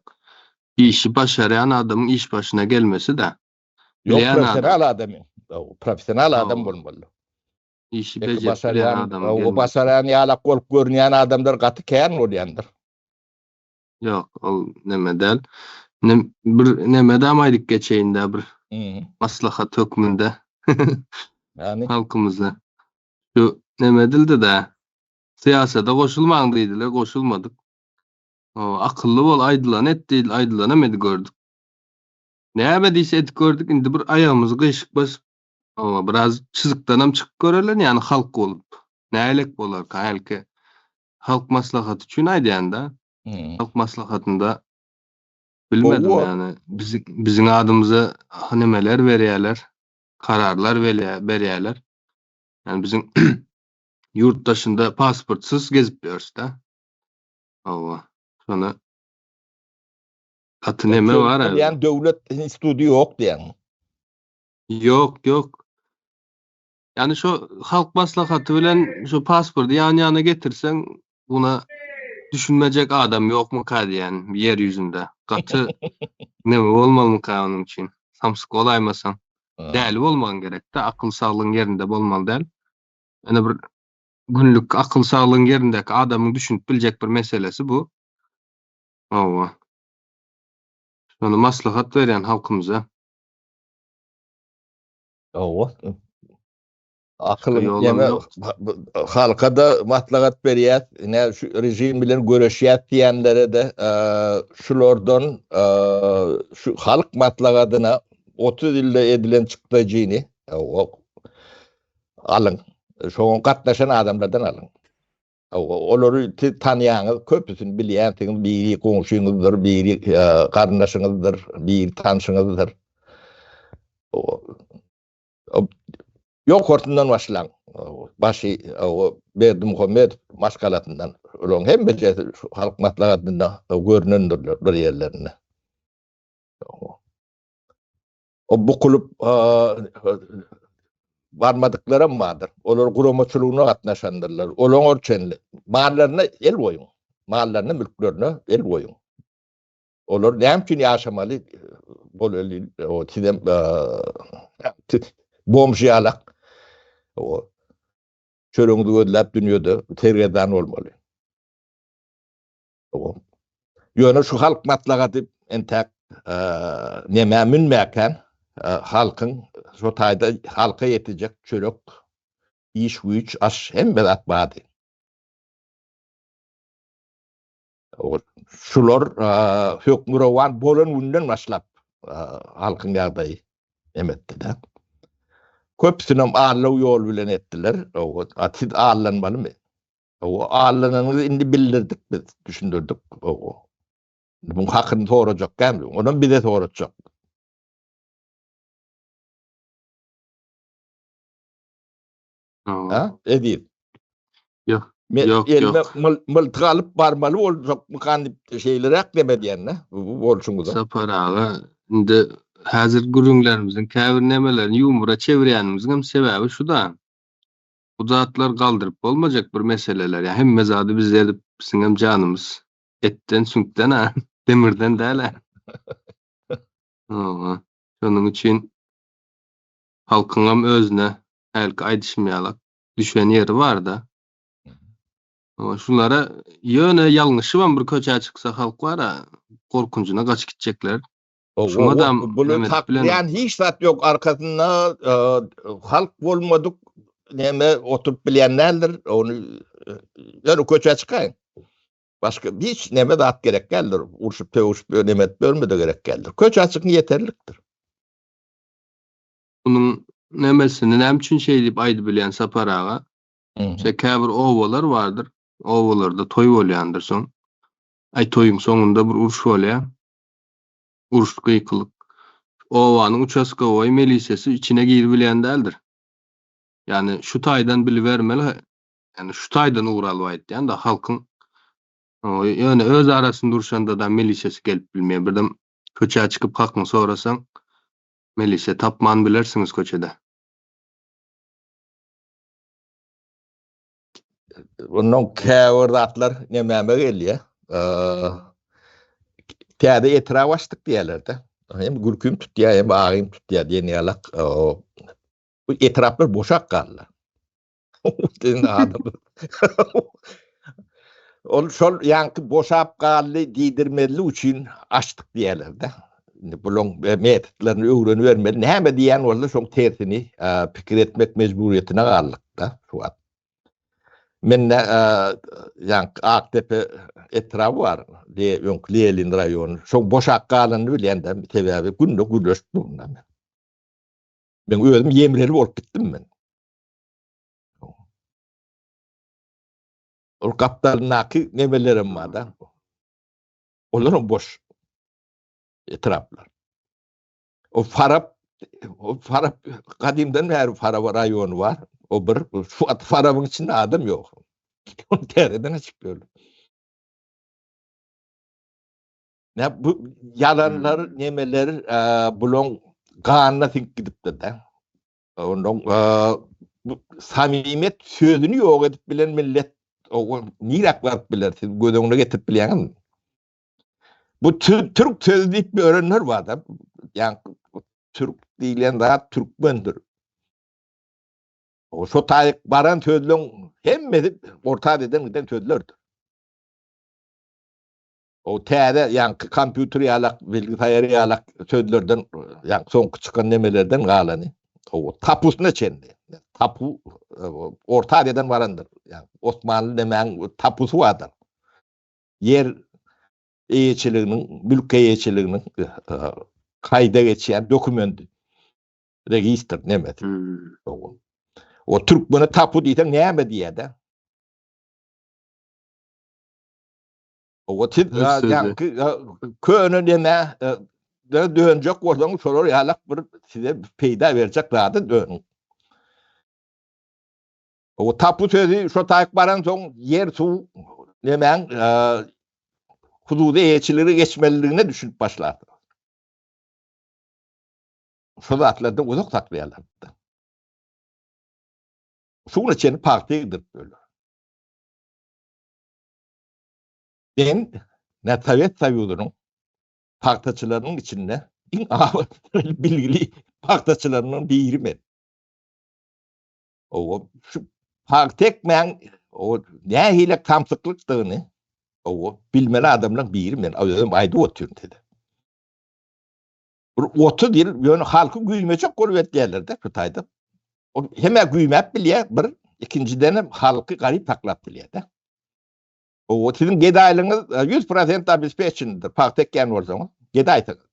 Işi başarýan adamyň iş başyna gelmesi-dä. Ýok, professional adam. Professional adam bolmaly. Işi bejerip bilýän adam. O başarýan ýalak bolup görünýän adamlar gaty kän bolýandyr. Ýok, ol neme däl. Bir neme däm aýdyp geçeýin-dä bir maslahat hökmünde. Ýagny? Halkymyza. Şu neme edildi-dä. Syýasata goşulmaň diýdiler, goşulmadyk. Akylly bol, aýdylany et diýdi, aýdylanam edip gördük. Näme diýse edip gördük, indi bir aýagymyzy gyşyk basyp, oba biraz çyzykdanam çykyp görelen, ýagny halk bolup. Nälik bolarka, hälki halk maslahaty üçin aýdýan-da. Halk maslahatynda bilmedim ýagny biziň biziň adymyza nemeler berýärler, kararlar berýärler. Ýagny biziň ýurt daşynda pasportsyz gezip ýörüs-de. Hawa, şony Gaty neme bar. Bilýän döwlet instituty ýok diýýäň. Ýok, ýok. Ýani şo halk maslahaty bilen şo pasporty ýan-ýana getirseň, buna düşünmejek adam ýokmyka diýýän ýer ýüzünde. Gaty neme bolmalymyka onuň üçin? Samsyk bolaýmasaň. Däli bolmagyň gerekde, akyl saglygyň ýerinde bolmaly däl. Ýöne bir günlük akyl saglygyň ýerindäki adamyň düşünip biljek bir meselesi bu. Hawa. Şony maslahat berýän halkymyza. Hawa. Akyl ýeme halka-da maslahat berýäs, ine şu režim bilen göreşýäs diýenlere-de şulardan şu halk maslahatyna 30 ýylda edilen çykdajyny alyň. Şoňa gatnaşan adamlardan alyň. Olary siz tanýaňyz, köpüsini bilýänsiňiz, biri goňşyňyzdyr, biri garyndaşyňyzdyr, biri tanşyňyzdyr. Ýokarsyndan başlaň. Başy Berdimuhamedow maşgalasyndan. Olaryň hemmesi halk maslahatynda görnendirler bir ýerlerinde. O bukulyp barmadyklaram bardyr. Olar guramaçylygyna gatnaşandyrlar. Olaňa çenli mallaryna el goýuň. Mallaryna, mülklerine el goýuň. Olar näme üçin ýaşamaly? Bol o sizem bomž ýalak. O çöregiňizi gözläp dünýede sergezdan bolmaly. Ýöne şu halk maslahaty entäk nämä münmäkän halkyň şo taýda halka ýetejek çörek, iş güýç, aş hemme zat bardy. Şular hökmürowan bolan günden başlap halkyň ýagdaýy neme etdi-de. Köpüsinem aldaw ýol bilen etdiler. Siz aldanmalymy? Owa, aldananyňyzy indi bildirdik biz, düşündirdik. Owa. Indi muň hakyny sorajak däl, onam bize soratjak. Ha, Eziz? Ýok. Men Ýok, elime ýok. myl- myltyk alyp barmaly boljakmykan diýip şeýleräk neme diýende, bu bolşuňyza. Sapar aga, indi häzir gürrüňlerimiziň käbir nemelerini ýumora çevirýänimiziň hem sebäbi şu-da. Bu zatlar galdyryp bolmajak bir meseleler. Ýa hemme zady biz edip biziňem janymyz etden süňkden-ä, demirden däl-ä. Hawa. Şonuň üçin halkyňam özüne hälki aýdyşym ýalak düşen ýeri bar-da. Hawa, şulara ýöne ýalňyşybam bir köçä çyksa halk bar-a, gorkunjyna gaçyp gitjekler. Şuňa da Buny saklaýan hiç zat ýok arkasynda halk bolmadyk näme oturyp bilýän däldir. Ony ýöne köçä çykaýyň. Başga hiç neme zat gerek däldir. Urşup sögüşip neme edip ýörme-de gerek däldir. Köçä çykyň ýeterlikdir. Munuň nemesini näme üçin şeý diýip aýdyp bilýän Sapar aga? Şe käbir obalar bardyr. Obalarda toý bolýandyr soň. Aý toýuň soňunda bir uruş bolýar. Uruş gykylyk. Obanyň uçaskowoý melisesi içine giribilýän däldir. Ýagny şu taýdan bilibermeli, ýagny şu taýdan ugur alyp aýtýan-da halkyň ýöne öz arasynda urşanda-da milisesi gelip bilmeýär. Birden köçä çykyp hakyňy sorasaň, milise tapman bilersiňiz köçede. Ondan käbir zatlar nemäme gelýär. Täze etrap açdyk diýerler-de. Hem gülkim tutýar, hem agym tutýar diýen ýalak. Bu etraplar boşak galdy. Ol şol ýaňky boşap galdy diýdirmezlik üçin açdyk diýerler-de. Indi bulaň e, metodlaryny öwrenibermeli. Näme diýen bolsa şoň tersini e, pikir etmek mejburiýetine galdyk-da şu wagt. Mende e, ýaňky Akdepe etraby bar, de öňki Lenin raýony. Şoň boşap galanyny bilýän-de, sebäbi günde gürleşip durun men. Men özüm ýemreli bolup gitdim men. Ol gapdalyndaky nemelerem bar-da. Olaram boş etraplar. O Farap o Farap gadymdan bäri Farap raýony bar. O bir şu at Farabyň içinde adam ýok. Ony täzeden açyp ýörler. Ne bu ýalanlar, hmm. nemeler e, bulaň ganyna siňip gidipdir-de. Ondan e, bu samimiýet sözüni ýok edip bilen millet o niräk baryp biler? Siz göz öňüne getirip bilýäňizmi? Bu türk sözi diýip ýörenler bar-da. Ýa türk diýlen zat türkmendir. O şo taýyk baran sözleň hemmesi Orta Aziýadan giden sözlerdir. O täze ýaňky kompýuter ýalak, bilgisaýar ýalak sözlerden, ýaňky soňky çykan nemelerden galany. O tapusyna çenli. Tapu Orta Aziýadan barandyr. Ýa Osmanly nemäň tapusy bardyr. Ýer eýeçiliginiň, mülk eýeçiliginiň kaýda geçýän dokumenti. Registr nemesi. Hmm. O türkmene tapu diýseň näme diýýär-de? O siz ýaňky köne neme dönjek bolsaňyz şolar ýalak bir size peýda berjek zady dönüň. O tapu sözi şo taýyk baran soň ýer suw nemäň hududy eýeçilige geçmeliligine düşünip başlady. Şo zatlardan uzak saklaýarlar. Şu güne çenli pagta ýygdyryp ýörler. Men ne Sowet Soýuzynyň pagtaçylarynyň içinde iň abatly bilgili pagtaçylarynyň biri men. O şu pagta ekmäň o nähili samsyklykdygyny o bilmeli adamlaryň biri men. Özüm aýdyp otyryn size. Bir 30 ýyl ýöne halky güýmejek bolup etýärler-de şu taýda. O hem-ä güýmäp bilýär, bir, ikinjiden hem halky garyp saklap bilýär-de. O siziň gedaýlygyňyz 100% obespečendir, pagta ekýän bolsaňyz, gedaýsyňyz.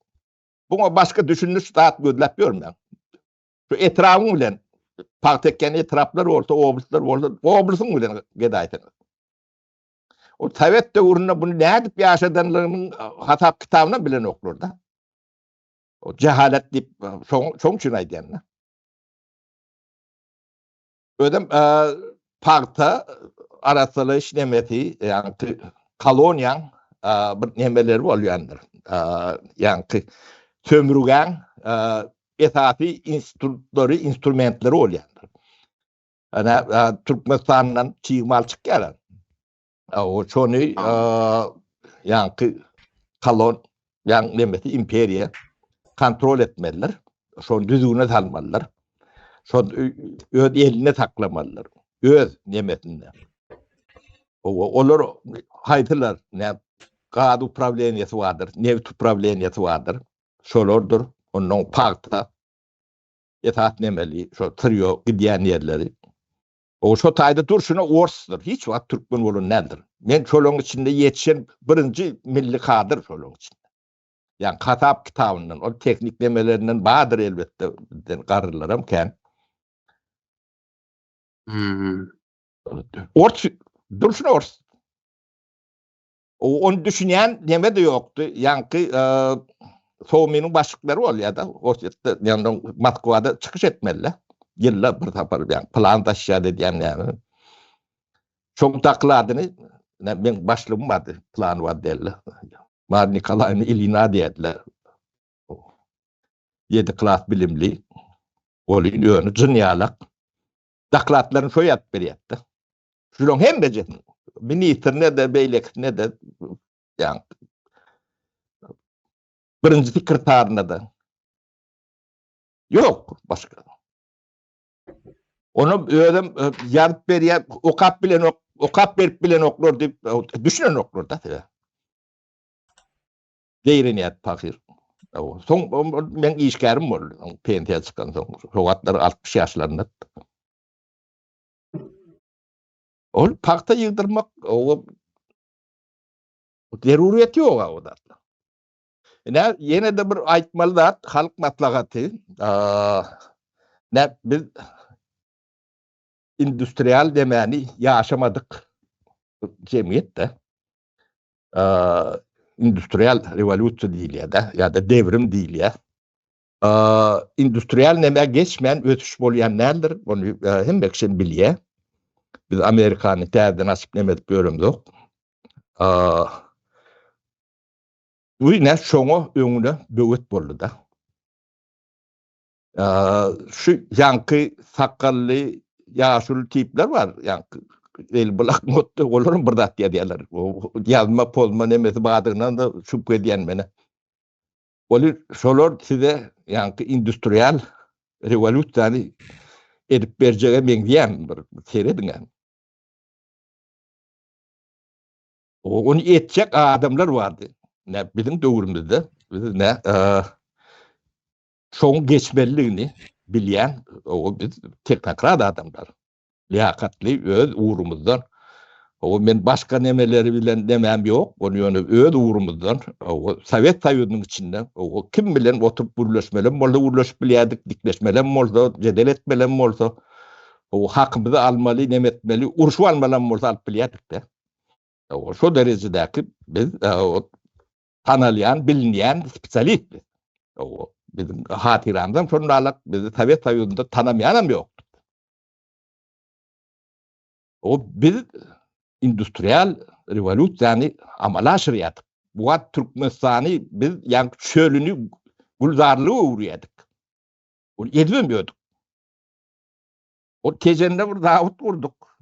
Buňa başga düşündiriş zat gözläp ýörmäň. Şu etrabyň bilen pagta ekýän etraplar bolsa, oblastlar bolsa, oblastyň bilen gedaýsyňyz. O sowet döwründe bunu nädip ýaşadanlygynyň hasap kitabyny bilenoklar-da. O cehalet diýip, şoň, şoň üçin aýdýan-da. Özem e, pagta arassalaýyş nemesi, ýagny koloniýaň e, bir nemeleri bolýandyr. E, ýagny sömürgäň e, esasy institutlary, instrumentleri bolýandyr. Ana Türkmenistandan çig mal çykýar. O şony ýaňky kolon ýaň nemesi imperiýa kontrol etmelidir. Şony düzgüne salmalydyr. Şony öz elinde saklamalydyr. Öz nemesinde. O olar haýsylar? Ne gaz uprawleniýesi bardyr, neft uprawleniýesi bardyr. Şolardyr. Ondan pagta esas nemeli, şo syrýo gidýän ýerleri. O şo taýda durşuna orsdur. Hiç wagt türkmen bolan däldir. Men şolaryň içinde ýetişen birinji milli kadr şolaryň içinde. Ýani hasap kitabyndan, ol tehnik nemelerinden bardyr elbetde, bizden garrylaram kän. Hmm. Ors, durşuna ors. O ony düşünýän neme-de ýokdy. Ýaňky e, Sowminiň başlyklary bolýar-da, Orsýetde, ýagny Moskwada çykyş etmeli. Ýylda bir sapar, ýagny plan taşýar edýän näme. Şoň dokladyny men başlygym bardy, plan bar diýerler. Mar Nikolaýewna Ilina diýerdiler. 7 klas bilimli. Ol ýöne jyn ýalak. Dokladlaryny şo ýazyp berýärdi. Şularyň hemmejesini ministrine de beýlekisine de ýa birinji sekretaryna da ýok başga. Onu özüm e, ýazyp berýär, okap bilenok, okap berip bilenoklar diýip e, düşünenoklar da. Zeýrenýär pahyr. Soň men işgärim boldy. Pensiýa çykan soň, şo wagtlar 60 ýaşlarynda. Ol pagta ýygdyrmak o zeruriyeti ýok o zatlar. Ine ýene-de bir aýtmaly zat, halk maslahaty, ne biz industrial demäni ýaşamadyk jemgyýetde. Industrial rewolýusiýa diýilýär-de, ýa-da devrim diýilýär. Industrial nämä geçmän ösüş bolýan däldir, ony hemme kişi bilýär. Biz Amerikany täzeden açyp neme edip ýöremzok. Bu ine şoňa öňüne böwet boldy-da. Şu ýaňky sakgally ýaşuly tipler bar, ýaňky el bloknotda olaram bir zat ýazýarlar. Ýazma pozma nemesi bardygyndan da şübhe edýän meni. Ol şolar size ýaňky industrial rewolýusiýany edip berjege meňzeýän bir serediň. Ony etjek adamlar bardy. Ne biziň döwrümizde biz ne şoň geçmeliligini bilýän o biz teknokrat adamlar. Liýakatly öz ugrumyzdan. O men başga nemeleri bilen demem ýok. Ony ýöne öz ugrumyzdan, o Sowet Soýuzynyň içinde o kim bilen oturyp gürleşmelem bolsa gürleşip bilýärdik, dikleşmelem bolsa, jedel etmelem bolsa, o hakymyzy almaly, neme etmeli, urşup almalam bolsa alyp bilýärdik-de. O şo derejedäki biz o tanalýan, bilinýän spesialist biz. O biziň hatyramyzam şonda alak, bizi Sowet Soýuzynda tanamaýanam ýokdy. O biz industrial rewolýusiýany amala aşyrýardyk. Bu wagt Türkmenistany biz ýaňky çölüni gülzarlyga öwürýärdik. Ony edibem ýördük. O Tejende bir zawod gurduk.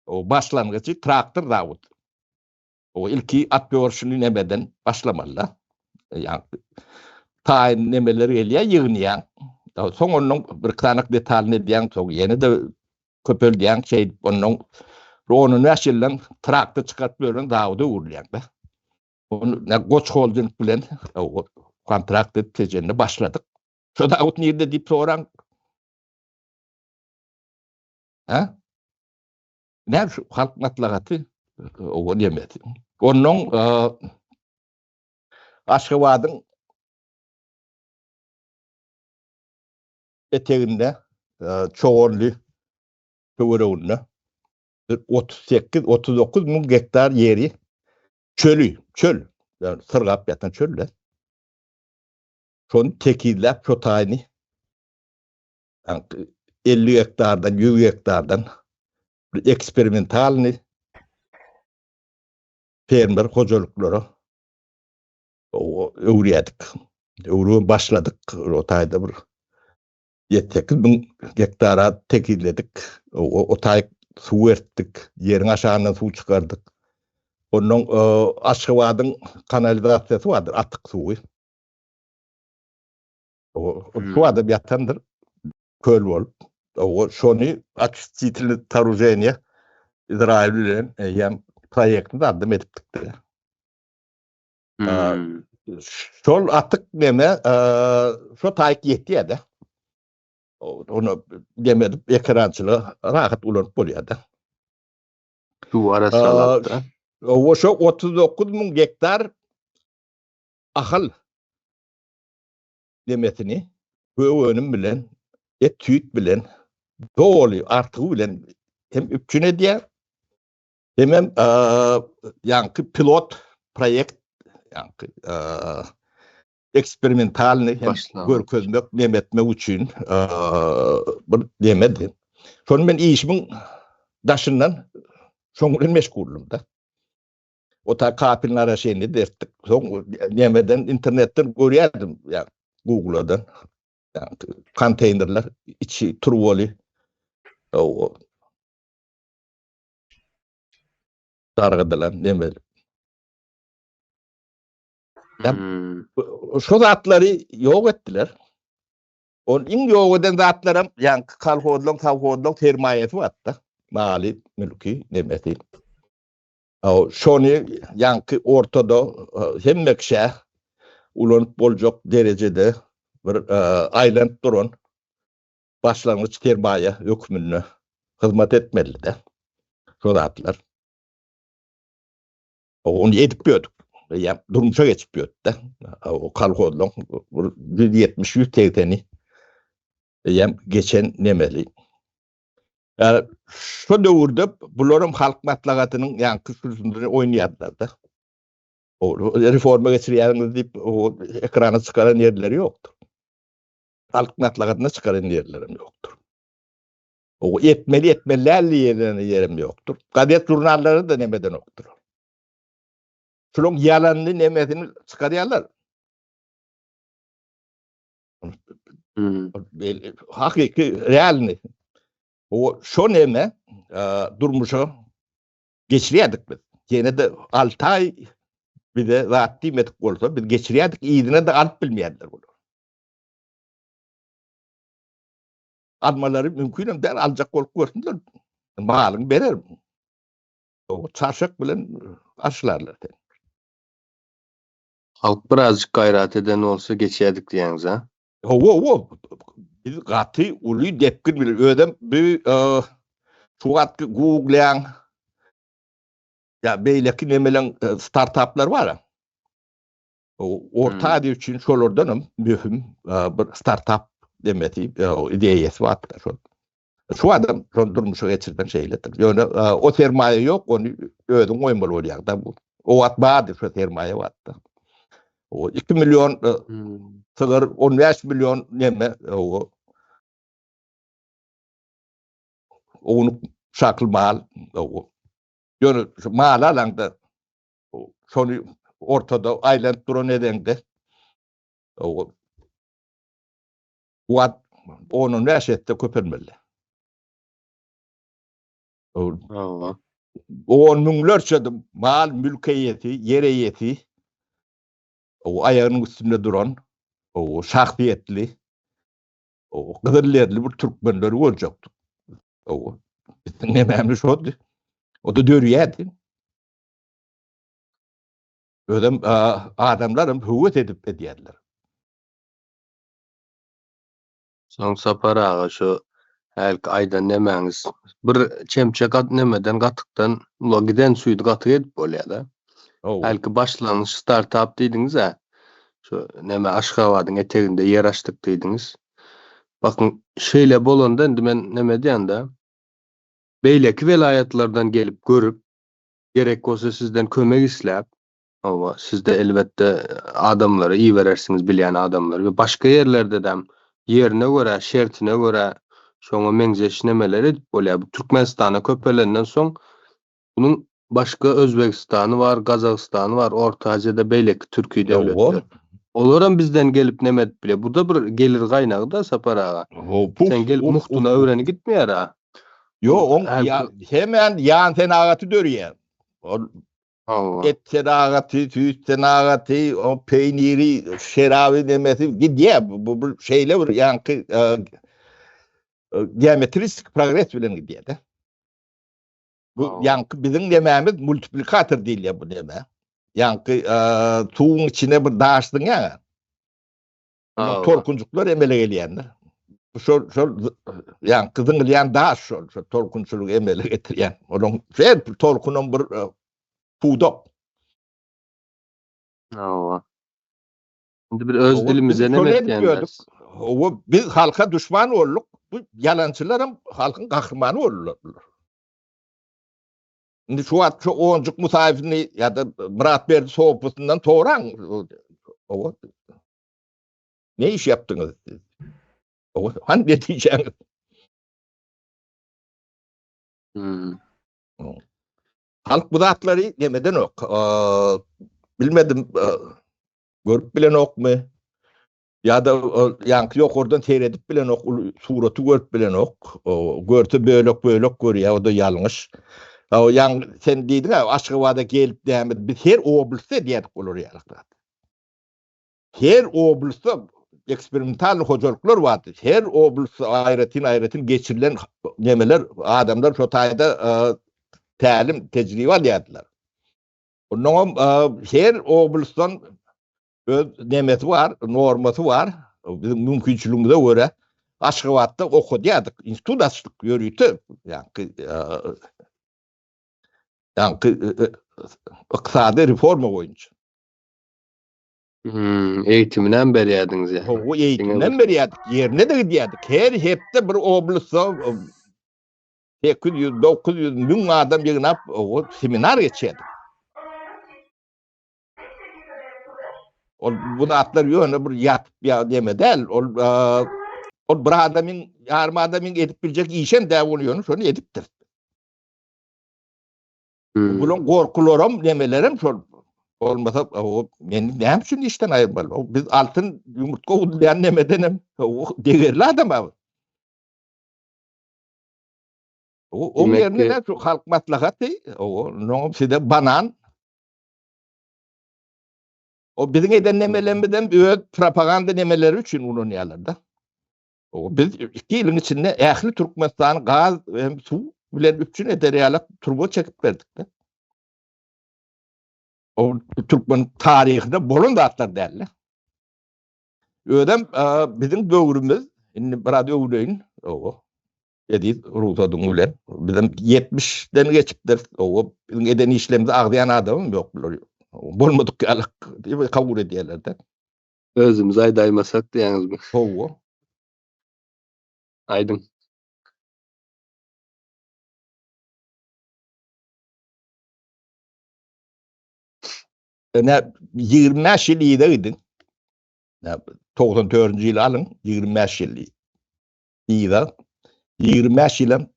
O başlangyjy traktor zawody. O ilki at ýorşuny nemeden başlamaly-da. Ýa taýyn nemeler gelýär, ýygnaýaň. Soň ondan bir sanak detalyny edýäň, soň ýene-de köpeldýäň, şeýdip ondan 15 ýyldan traktor çykaryp ýören zawoda öwrülýäň-de. Ony ne Goç Holding bilen kontrakt edip Tejende başladyk. Şo zawod nirde diýip soraň. Ha? Näme şu halk maslahaty o nemesi. Ondan Aşgabadyň eteginde Çoganly töwereginde 38-39 müň gektar ýeri çöli, çöl, ýagny syrgap ýatan çöl-de. Şony tekizläp şo taýyny 50 gektardan, 100 gektardan bir eksperimentalny fermer hojalyklara öwürýärdik. Öwrüp başladyk. O taýda bir 7-8 müň gektara tekizledik. O, o taý suw ertdik. Ýeriň aşagyndan suw çykardyk. Ondan Aşgabadyň kanalizasiýasy bardyr, atyk suwy. O şu adam ýatandyr köl bolup. O şony oçistitelny soorужение Izrail bilen eýýäm proýektini zadam edipdik. Hmm. Şol atyk neme şo taýyk ýetýär-de. Ony demedip ekerançylyga rahat ulanyp bolýar-da. Suw arassalap-da. Owa şo 39 müň gektar Ahal demesini gök önüm bilen, et süýt bilen doly artygy bilen hem üpjün edýär. Hemem ýaňky pilot proýekt ýaňky eksperimentalny hem görkezmek, nem etmek üçin bir demedi. Şony men işimiň daşyndan şoň bilen meşguldym-da. O ta kapelny araşenini dertdik. Soň nemeden internetden görýärdim, ýa Google'dan. Konteýnerler içi turbaly. O dargadylan neme. Hmm. Şu zatlary ýok etdiler. Ol iň ýok eden zatlaram ýaňky kolhozlaryň, sowhozlaryň sermaýasy bardy. Maly, mülki, nemesi. Şony ýaňky ortada hemme kişä ulanyp boljak derejede bir aýlanyp duran başlangyç sermaýa hökmünde hyzmat etmelidi-de şo zatlar. Ony edip ýördük. Eýýäm durmuşa geçip ýördük-de. O kolhozlaryň bir 170, 180-i eýýäm geçen nemeli. Ýa şo döwürde bularam halk maslahatynyň ýaňky kürsüsinde oýnaýardylar-da. O reforma geçirýäňiz diýip, o ekrana çykaran ýerleri ýokdur. Halk maslahatyna çykaran ýerlerem ýokdur. O etmeli etmeli däl diýen ýerem ýokdur. Gazet žurnallary da neme edenokdyr. Şularyň ýalanyny nemesini çykarýarlar. Hmm. Hakyky realny. O şo neme e, durmuşa geçirýärdik biz. Ýene de 6 aý bize zat diýmedik bolsa biz geçirýärdik, yzyna da alyp bilmeýärdiler bular. Almalary mümkin hem däl, aljak bolup görsünler. Malyň berer. O çarşak bilen garşylarlar seni. Halk birazjyk gaýrat eden bolsa geçýärdik diýýäňiz a? Hawa, hawa. Biz gaty uly depgin bilen özem bu e, şu wagtky Google-yň ýa beýleki nemeleň e, startaplar bar. Orta hmm. Aziýa üçin şolardan hem möhüm e, bir startap demesi, e, ideýasy bar şol. Şu adam şol durmuşa geçirden şeýledir. Ýöne e, o sermaýa ýok, ony özüň goýmaly bolýar da bu. O wagt bardy şu sermaýa bardy. O 2 million hmm. sygyr, 15 million neme o ownuk şakl mal o. Ýöne şu mal alaňda şony ortada aýlanyp duran edeňde o wagt 10-15 etse köpelmeli. Allah. On müňlerçe mal mülk eýesi, ýer eýesi, o aýagynyň üstünde duran, o şahsyýetli, o gyzyl derli bir türkmenleri görjekdik. O biziň nemämiz şoldy. O da dörýärdi. Özem adamlaram höwes edip edýärler. Soň Sapar aga şu hälki aýdan nemäňiz bir çemçe gat nemeden gatykdan ula giden süýdi gatyk edip bolýada. Hälki başlangyç startap diýdiňiz-ä. Şu neme Aşgabadyň eteginde ýer açdyk diýdiňiz. Bakyň şeýle bolanda indi men neme diýende beýleki welaýatlardan gelip görüp Gerek bolsa sizden kömek isläp, hawa, sizde elbetde adamlary iberersiňiz bilýän adamlary we başga ýerlerdedem ýerine görä, şertine görä şoňa meňzeş nemeler edip bolýar. Bu Türkmenistana köpelenden soň munuň başga Özbegistany bar, Gazagystany bar, Orta Aziýada beýleki türki döwletler. Olaram bizden gelip neme edip bilýär. Bu-da bir gelir gaýnagy-da Sapar aga. Sen gelip muhtuna öwreni gitmeýär-a. Ýok, oň ýa, hemen ýan senagaty dörýär. Ol et senagaty, süýt senagaty, o peýniri, şeraby nemesi gidýär. Bu bu şeýle bir ýaňky e, e, geometristik progres bilen gidýär-de. Bu ýaňky biziň nemämiz multiplikator diýilýär bu neme. Ýaňky e, suwuň içine bir daş zyňýar. Tolkunjyklar emele gelýändir. Şol şol ýaňky zyňylýan daş şol, şol tolkunçylygy emele getirýän. Onuň her tolkunam bir e, pudak. Hawa. Indi bir öz dilimize näme etýänler? Hawa, biz halka duşman bolduk. Bu ýalançylar hem halkyň gahrymany boldular bular. Indi şu wagt şu Onjuk Musaýewini ýa-da Myratberdi Sopusyndan soraň. Hawa. Ne iş ýapdyňyz siz? Hawa, hany netijäňiz? Hmm. Halk bu zatlary nemedenok. Bilmedim, görüp bilenokmy? Ýa-da ýaňky ýokardan seredip bilenok, uly suraty görüp bilenok. Görse bölek-bölek görýär, o-da ýalňyş. Ýaňy sen diýdiň-ä, Aşgabada gelip näme, biz her oblastda edýärdik olar ýaly zat. Her oblastda eksperimental hojalyklar bardy. Her oblastda aýratyn-aýratyn geçirilen nemeler, adamlar şo taýda tälim, tejribe alýardylar. Onnoňam her oblastdan öz nemesi bar, normasy bar. Biziň mümkinçiligimize görä Aşgabatda okadýardyk, institut açdyk ýörite, ýaňky ýaňky ykdysady reforma boýunça. Hmm, eýitimini hem berýärdiňiz ýa. Hawa, eýitimini hem berýärdik, ýerine-de gidýärdik. Her hepde bir oblastda 800, 900, 1000 adam ýygnap, seminar geçýärdik. Ol bu zatlar ýöne bir ýatyp ýa deme däl. Ol ol bir adamyň, ýarym adamyň edip biljek işem däl, ol ýöne şony edipdir. Hmm. Bulaň gorkularam, nemelerem şol bolmasa o meni näme üçin işden aýyrmaly? O biz altyn ýumurtga udulýan nemedenem o degerli adam abi. O o ýerine de şu halk maslahaty, o noňum size banan. O biziň eden nemelerimizden öz propaganda nemeleri üçin ulanýarlar da. O biz 2 ýylyň içinde ähli Türkmenistany gaz hem suw bilen üpjün eder ýaly turba çekip berdik de. O türkmen taryhynda bolan zatlar däldi. Özem e, biziň döwrümiz indi biraz öwleýin, o eziz rugsadyň bilen. Bizem 70-den geçipdir. O biziň eden işlerimizi agzaýan adamym ýok bular. Bolmadyk ýaly diýip kabul edýärler-de. Özümiz aýdaýmasak diýýäňizmi? Hawa. Aýdyň. Ine 25 ýyl yza gidiň. 94-nji ýyly alyň, 25 ýyl yza. 25 ýylam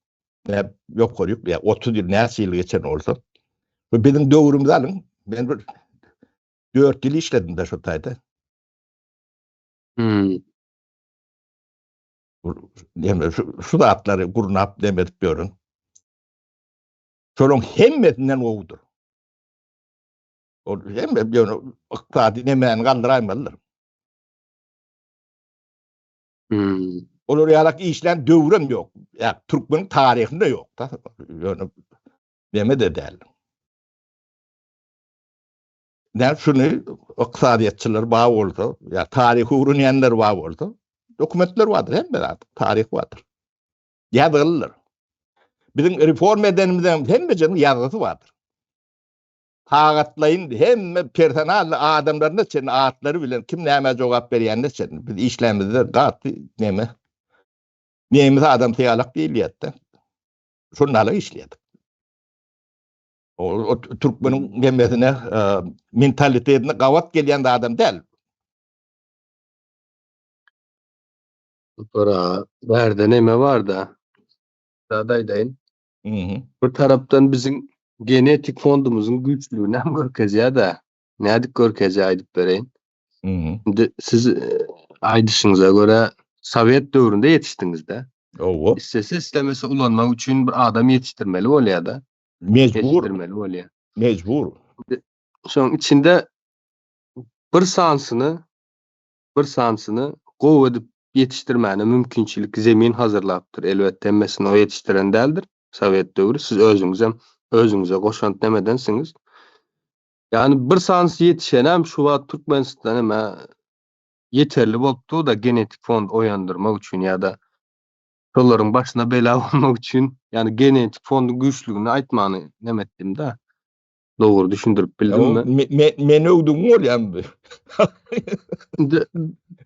ýokaryk, ýa 30 ýyl näçe ýyl geçen bolsa. Bu biziň döwrümizi alyň. Men bir 4 ýyl işledim de şu taýda. Hmm. Neme şu, şu zatlary gurnap neme edip ýörün. Şolaryň hemmesinden gowudyr. Ol hemme ýöne ykdysady nemäni galdyraýmalydyr. Hmm. Olar ýalak işlän döwrem ýok. Ýa türkmeniň taryhynda ýok da. Ýöne neme de däl. Näme şuny ykdysadyýetçiler bar bolsa, ýa taryhy öwrenýänler bar bolsa, dokumentler bardyr, hemme zat, taryh bardyr. Ýazgylydyr. Biziň reforma edenimizden hemmejiniň ýazgysy bardyr. Sagatlaýyn hemme personally adamlaryna çenli atlary bilen kim nämä jogap berýänine çenli biz işlämizde gaty neme nemis adamsy ýalak diýilýärdi. Şondalyk işleýärdik. O, o türkmeniň nemesine, e, mentalitetine gabat gelýän adam däl. Bura, bärde neme bar-da? Zat aýdaýyn. Mhm. Bir tarapdan biziň genetik fondumyzyň güýçlügini hem görkezýär-de. Nädip görkezýär aýdyp bereýin. Mhm. Indi siz e, aýdyşyňyza görä sowet döwründe ýetişdiňiz-de. Owa. Islese islemese ulanmak üçin bir adam ýetişdirmeli bolýar-da. Mejbur. Ýetişdirmeli bolýar. Mejbur. Şonuň içinde bir sansyny bir sansyny gowy edip ýetişdirmäne mümkinçilik, zemin hazyrlapdyr. Elbetde hemmesini o ýetişdiren däldir. Sowet döwri siz özüňizem özüňize goşant nemedensiňiz. Ýagny bir sanysy ýetişenem şu wagt Türkmenistan hem ýeterli bolupdy-da genetik fond oýandyrmak üçin ýa-da. Şolaryň başyna bela bolmak üçin, ýagny genetik fonduň güýçlügini aýtmany neme etdim-de. Dogry düşündirip bildimmi? Meni öwdüň bolýamy? Indi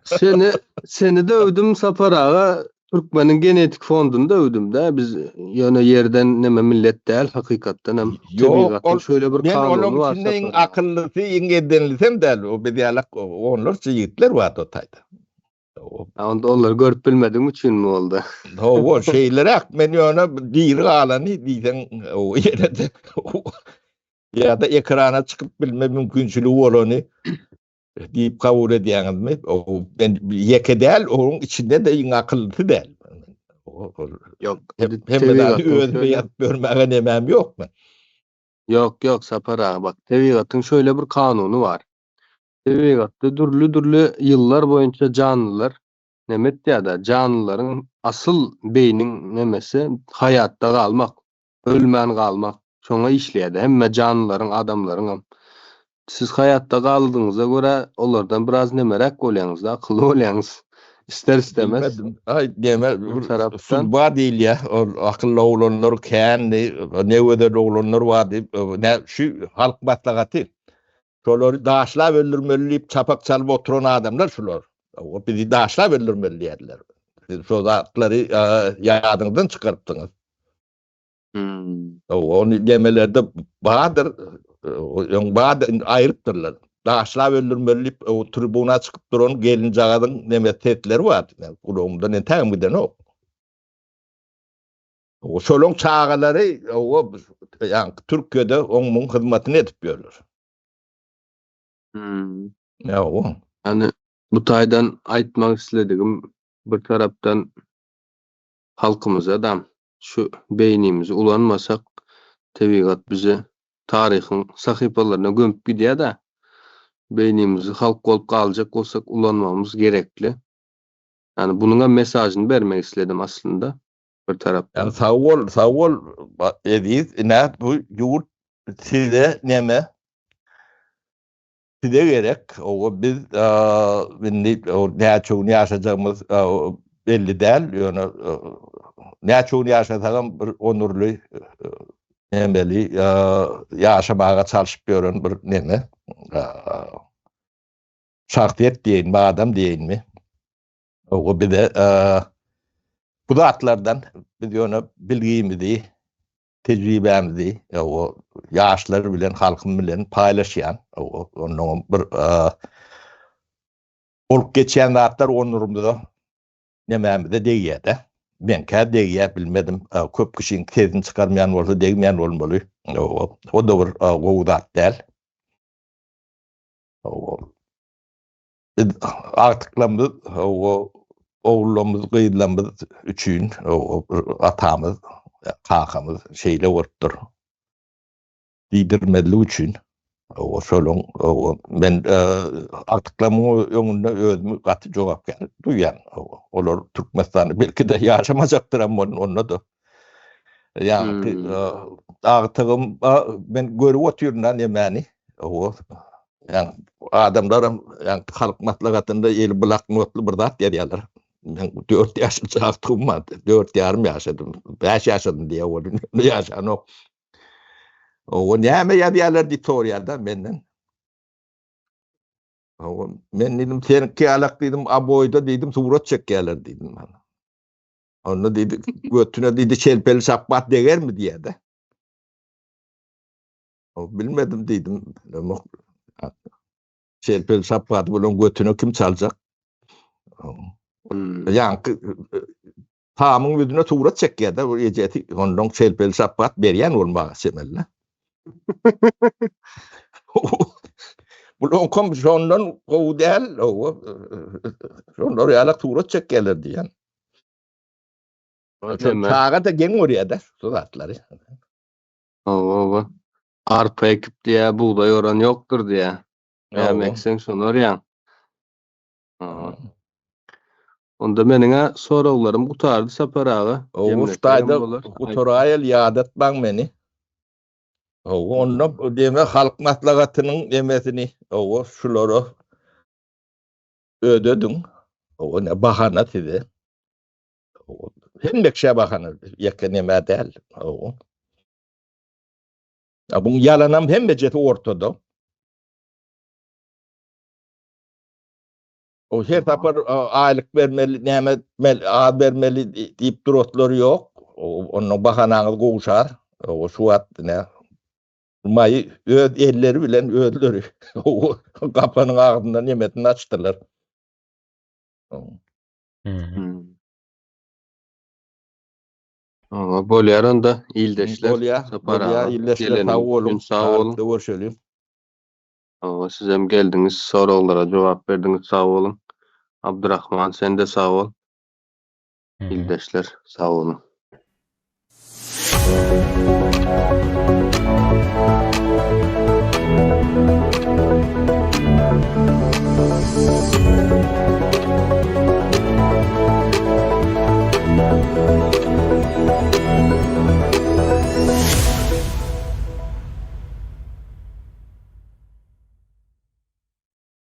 seni seni de öwdüm Sapar aga, türkmeniň genetik fonduny da öwdüm-de. Biz ýöne ýerden neme millet däl, hakykatdan hem tebigatyň şöyle bir kanuny bar. Men olaryň içinde iň akyllysy, iň edenlisem däl. O biz ýalak onlarça ýigitler bar o taýda. Onda olary görüp bilmediğim üçinmi boldy? Hawa, şeýleräk. Men ýöne diri galany diýseň, o ýene-de ýa-da ekrana çykyp bilme mümkinçiligi bolany diýip kabul edýäňizmi? O men ýeke däl, onuň içinde-de iň akyllysy däl. Ýok, hemme zady özüme ýazyp bermäge nemäm ýok men. Ýok, ýok, Sapar aga, bak, tebigatyň şeýle bir kanuny bar. Tebigatda dürli-dürli ýyllar boýunça janlylar neme etýär-de, janlylaryň asyl beýniň nemesi haýatda galmak, ölmän galmak, şoňa işleýär-de, hemme janlylaryň, adamlaryňam. Siz haýatda galdygyňyza görä, olardan biraz nemeräk bolýaňyz-da, akylly bolýaňyz. Ister-istemez. Bilmedim. Aý, neme, bir tarapdan. Sudba diýilýär, ol akylly oglanlar kändi, ne gözel oglanlar bar diýip, nä, şu halk maslahaty. Şolary daşlap öldürmeli diýip çapak çalyp oturan adamlar şular. O bizi daşlap öldürmeli diýerler. Siz şo zatlary ýadyňyzdan çykarypdyňyz. Hmm. Ony demelerde bardyr, öň bardy, indi aýrypdyrlar. Daşlap öldürmeli diýip, o tribuna çykyp duran gelinjagazyň neme sesleri bardy. Gulagymdan entägem gidenok. Şolaň çagalary o ýa Türkiýede oň muň hyzmatyny edip ýörler. Hmm. Ýa o. Ýani bu taýdan aýtmak isledigim bir tarapdan halkymyza da şu beýnimizi ulanmasak tebigat bizi taryhyň sahypalaryna gömüp gidýär-de. Beýnimizi halk bolup galjak bolsak ulanmagymyz gerekli. Ýani bunuňam mesažyny bermek isledim aslynda. bir tarapdan. Yani sag bol, sag bol Eziz. Ine bu ýurt size neme? Size gerek. O biz indi näçe gün ýaşajagymyz belli däl. Ýöne näçe gün ýaşasagam bir onurly nemeli ýaşamaga çalşyp ýören bir neme. Şahsyýet diýeýinmi, adam diýeýinmi? O bize bu zatlardan biz ýöne bilgimizi, tejribämizi o ýaşlar bilen, halkym bilen paýlaşýan. Ondan bir bolup geçýän zatlar onurymyza nemämize degýär-de. Meňkä degýär, bilmedim. Köp kişiň sesini çykarmaýan bolsa degmeýän bolmaly. O-da bir gowy zat däl. Biz agtyklarymyz, ogullarymyz, gyzlarymyz üçin atamyz, kakamyz şeýle bolupdyr diýdirmezlik üçin şolaň men agtyklarymyň öňünde özümi gaty jogapkär duýýan. Olar Türkmenistanda belki-de ýaşamajakdyram onda-da. Ýagny agtygym men görüp otyryn-da nemäni. Ýagny adamlaram ýagny halk maslahatynda eli bloknotly bir zat ýazýarlar. Men 4 ýaşly agtygym bardy. 4 ýarym ýaşadym. 5 ýaşadym diýýär ol. Ýaşanok. O näme ýazýarlar diýip soraýar-da menden. O men diýdim, seniňki ýalak diýdim, aboýda diýdim, surat çekýärler diýdim. Onda diýdi, götüne diýdi, şelpeli şapbat degermi diýýär-de. O bilmedim diýdim. Şelpeli şapbaty bulan götüne kim çaljak? Hmm. Ýaňky tamyň ýüzüne surat çekýär-de, bu ejesi ondan şelpeli şapbat berýän bolmaga çemeli. Bulaňkam şondan gowy däl, şonlar ýaly surat çekýärler diýýän. Çaga da geň görýär-de şu zatlary. Hawa, hawa. Arpa ekip diýä, bugdaý oran ýokdur diýä. Näme ekseň şony orýaň. Onda meniň-ä soraglarym gutardy Sapar aga. Hawa, şu taýda gutaraýaly, ýadatmaň meni. Hawa, onda deme halk maslahatynyň nemesini, hawa, şulara ödediň. Hawa, ne bahana size. Hemme kişä bahana ýeke neme däl. Hawa. A buň ýalanam hemmejesi ortada. O her sapar aýlyk bermeli, näme etmeli, az bermeli diýip duratlary ýok. Ondan bahanaňyz gowşar. O şu wagt ne maýy öz elleri bilen özleri gapanyň agzyndan nemesini açdylar. Hmm. Oňa bolýar onda ildeşler. Bolýar, Sapar bolýar aga. ildeşler Geleniň sag boluň. üçin sag boluň. Saglykda görşeliň. Oňa sizem geldiňiz, soraglara jogap berdiňiz, sag boluň. Abdurahman sen-de sag bol. Mhm. Ildeşler sag boluň.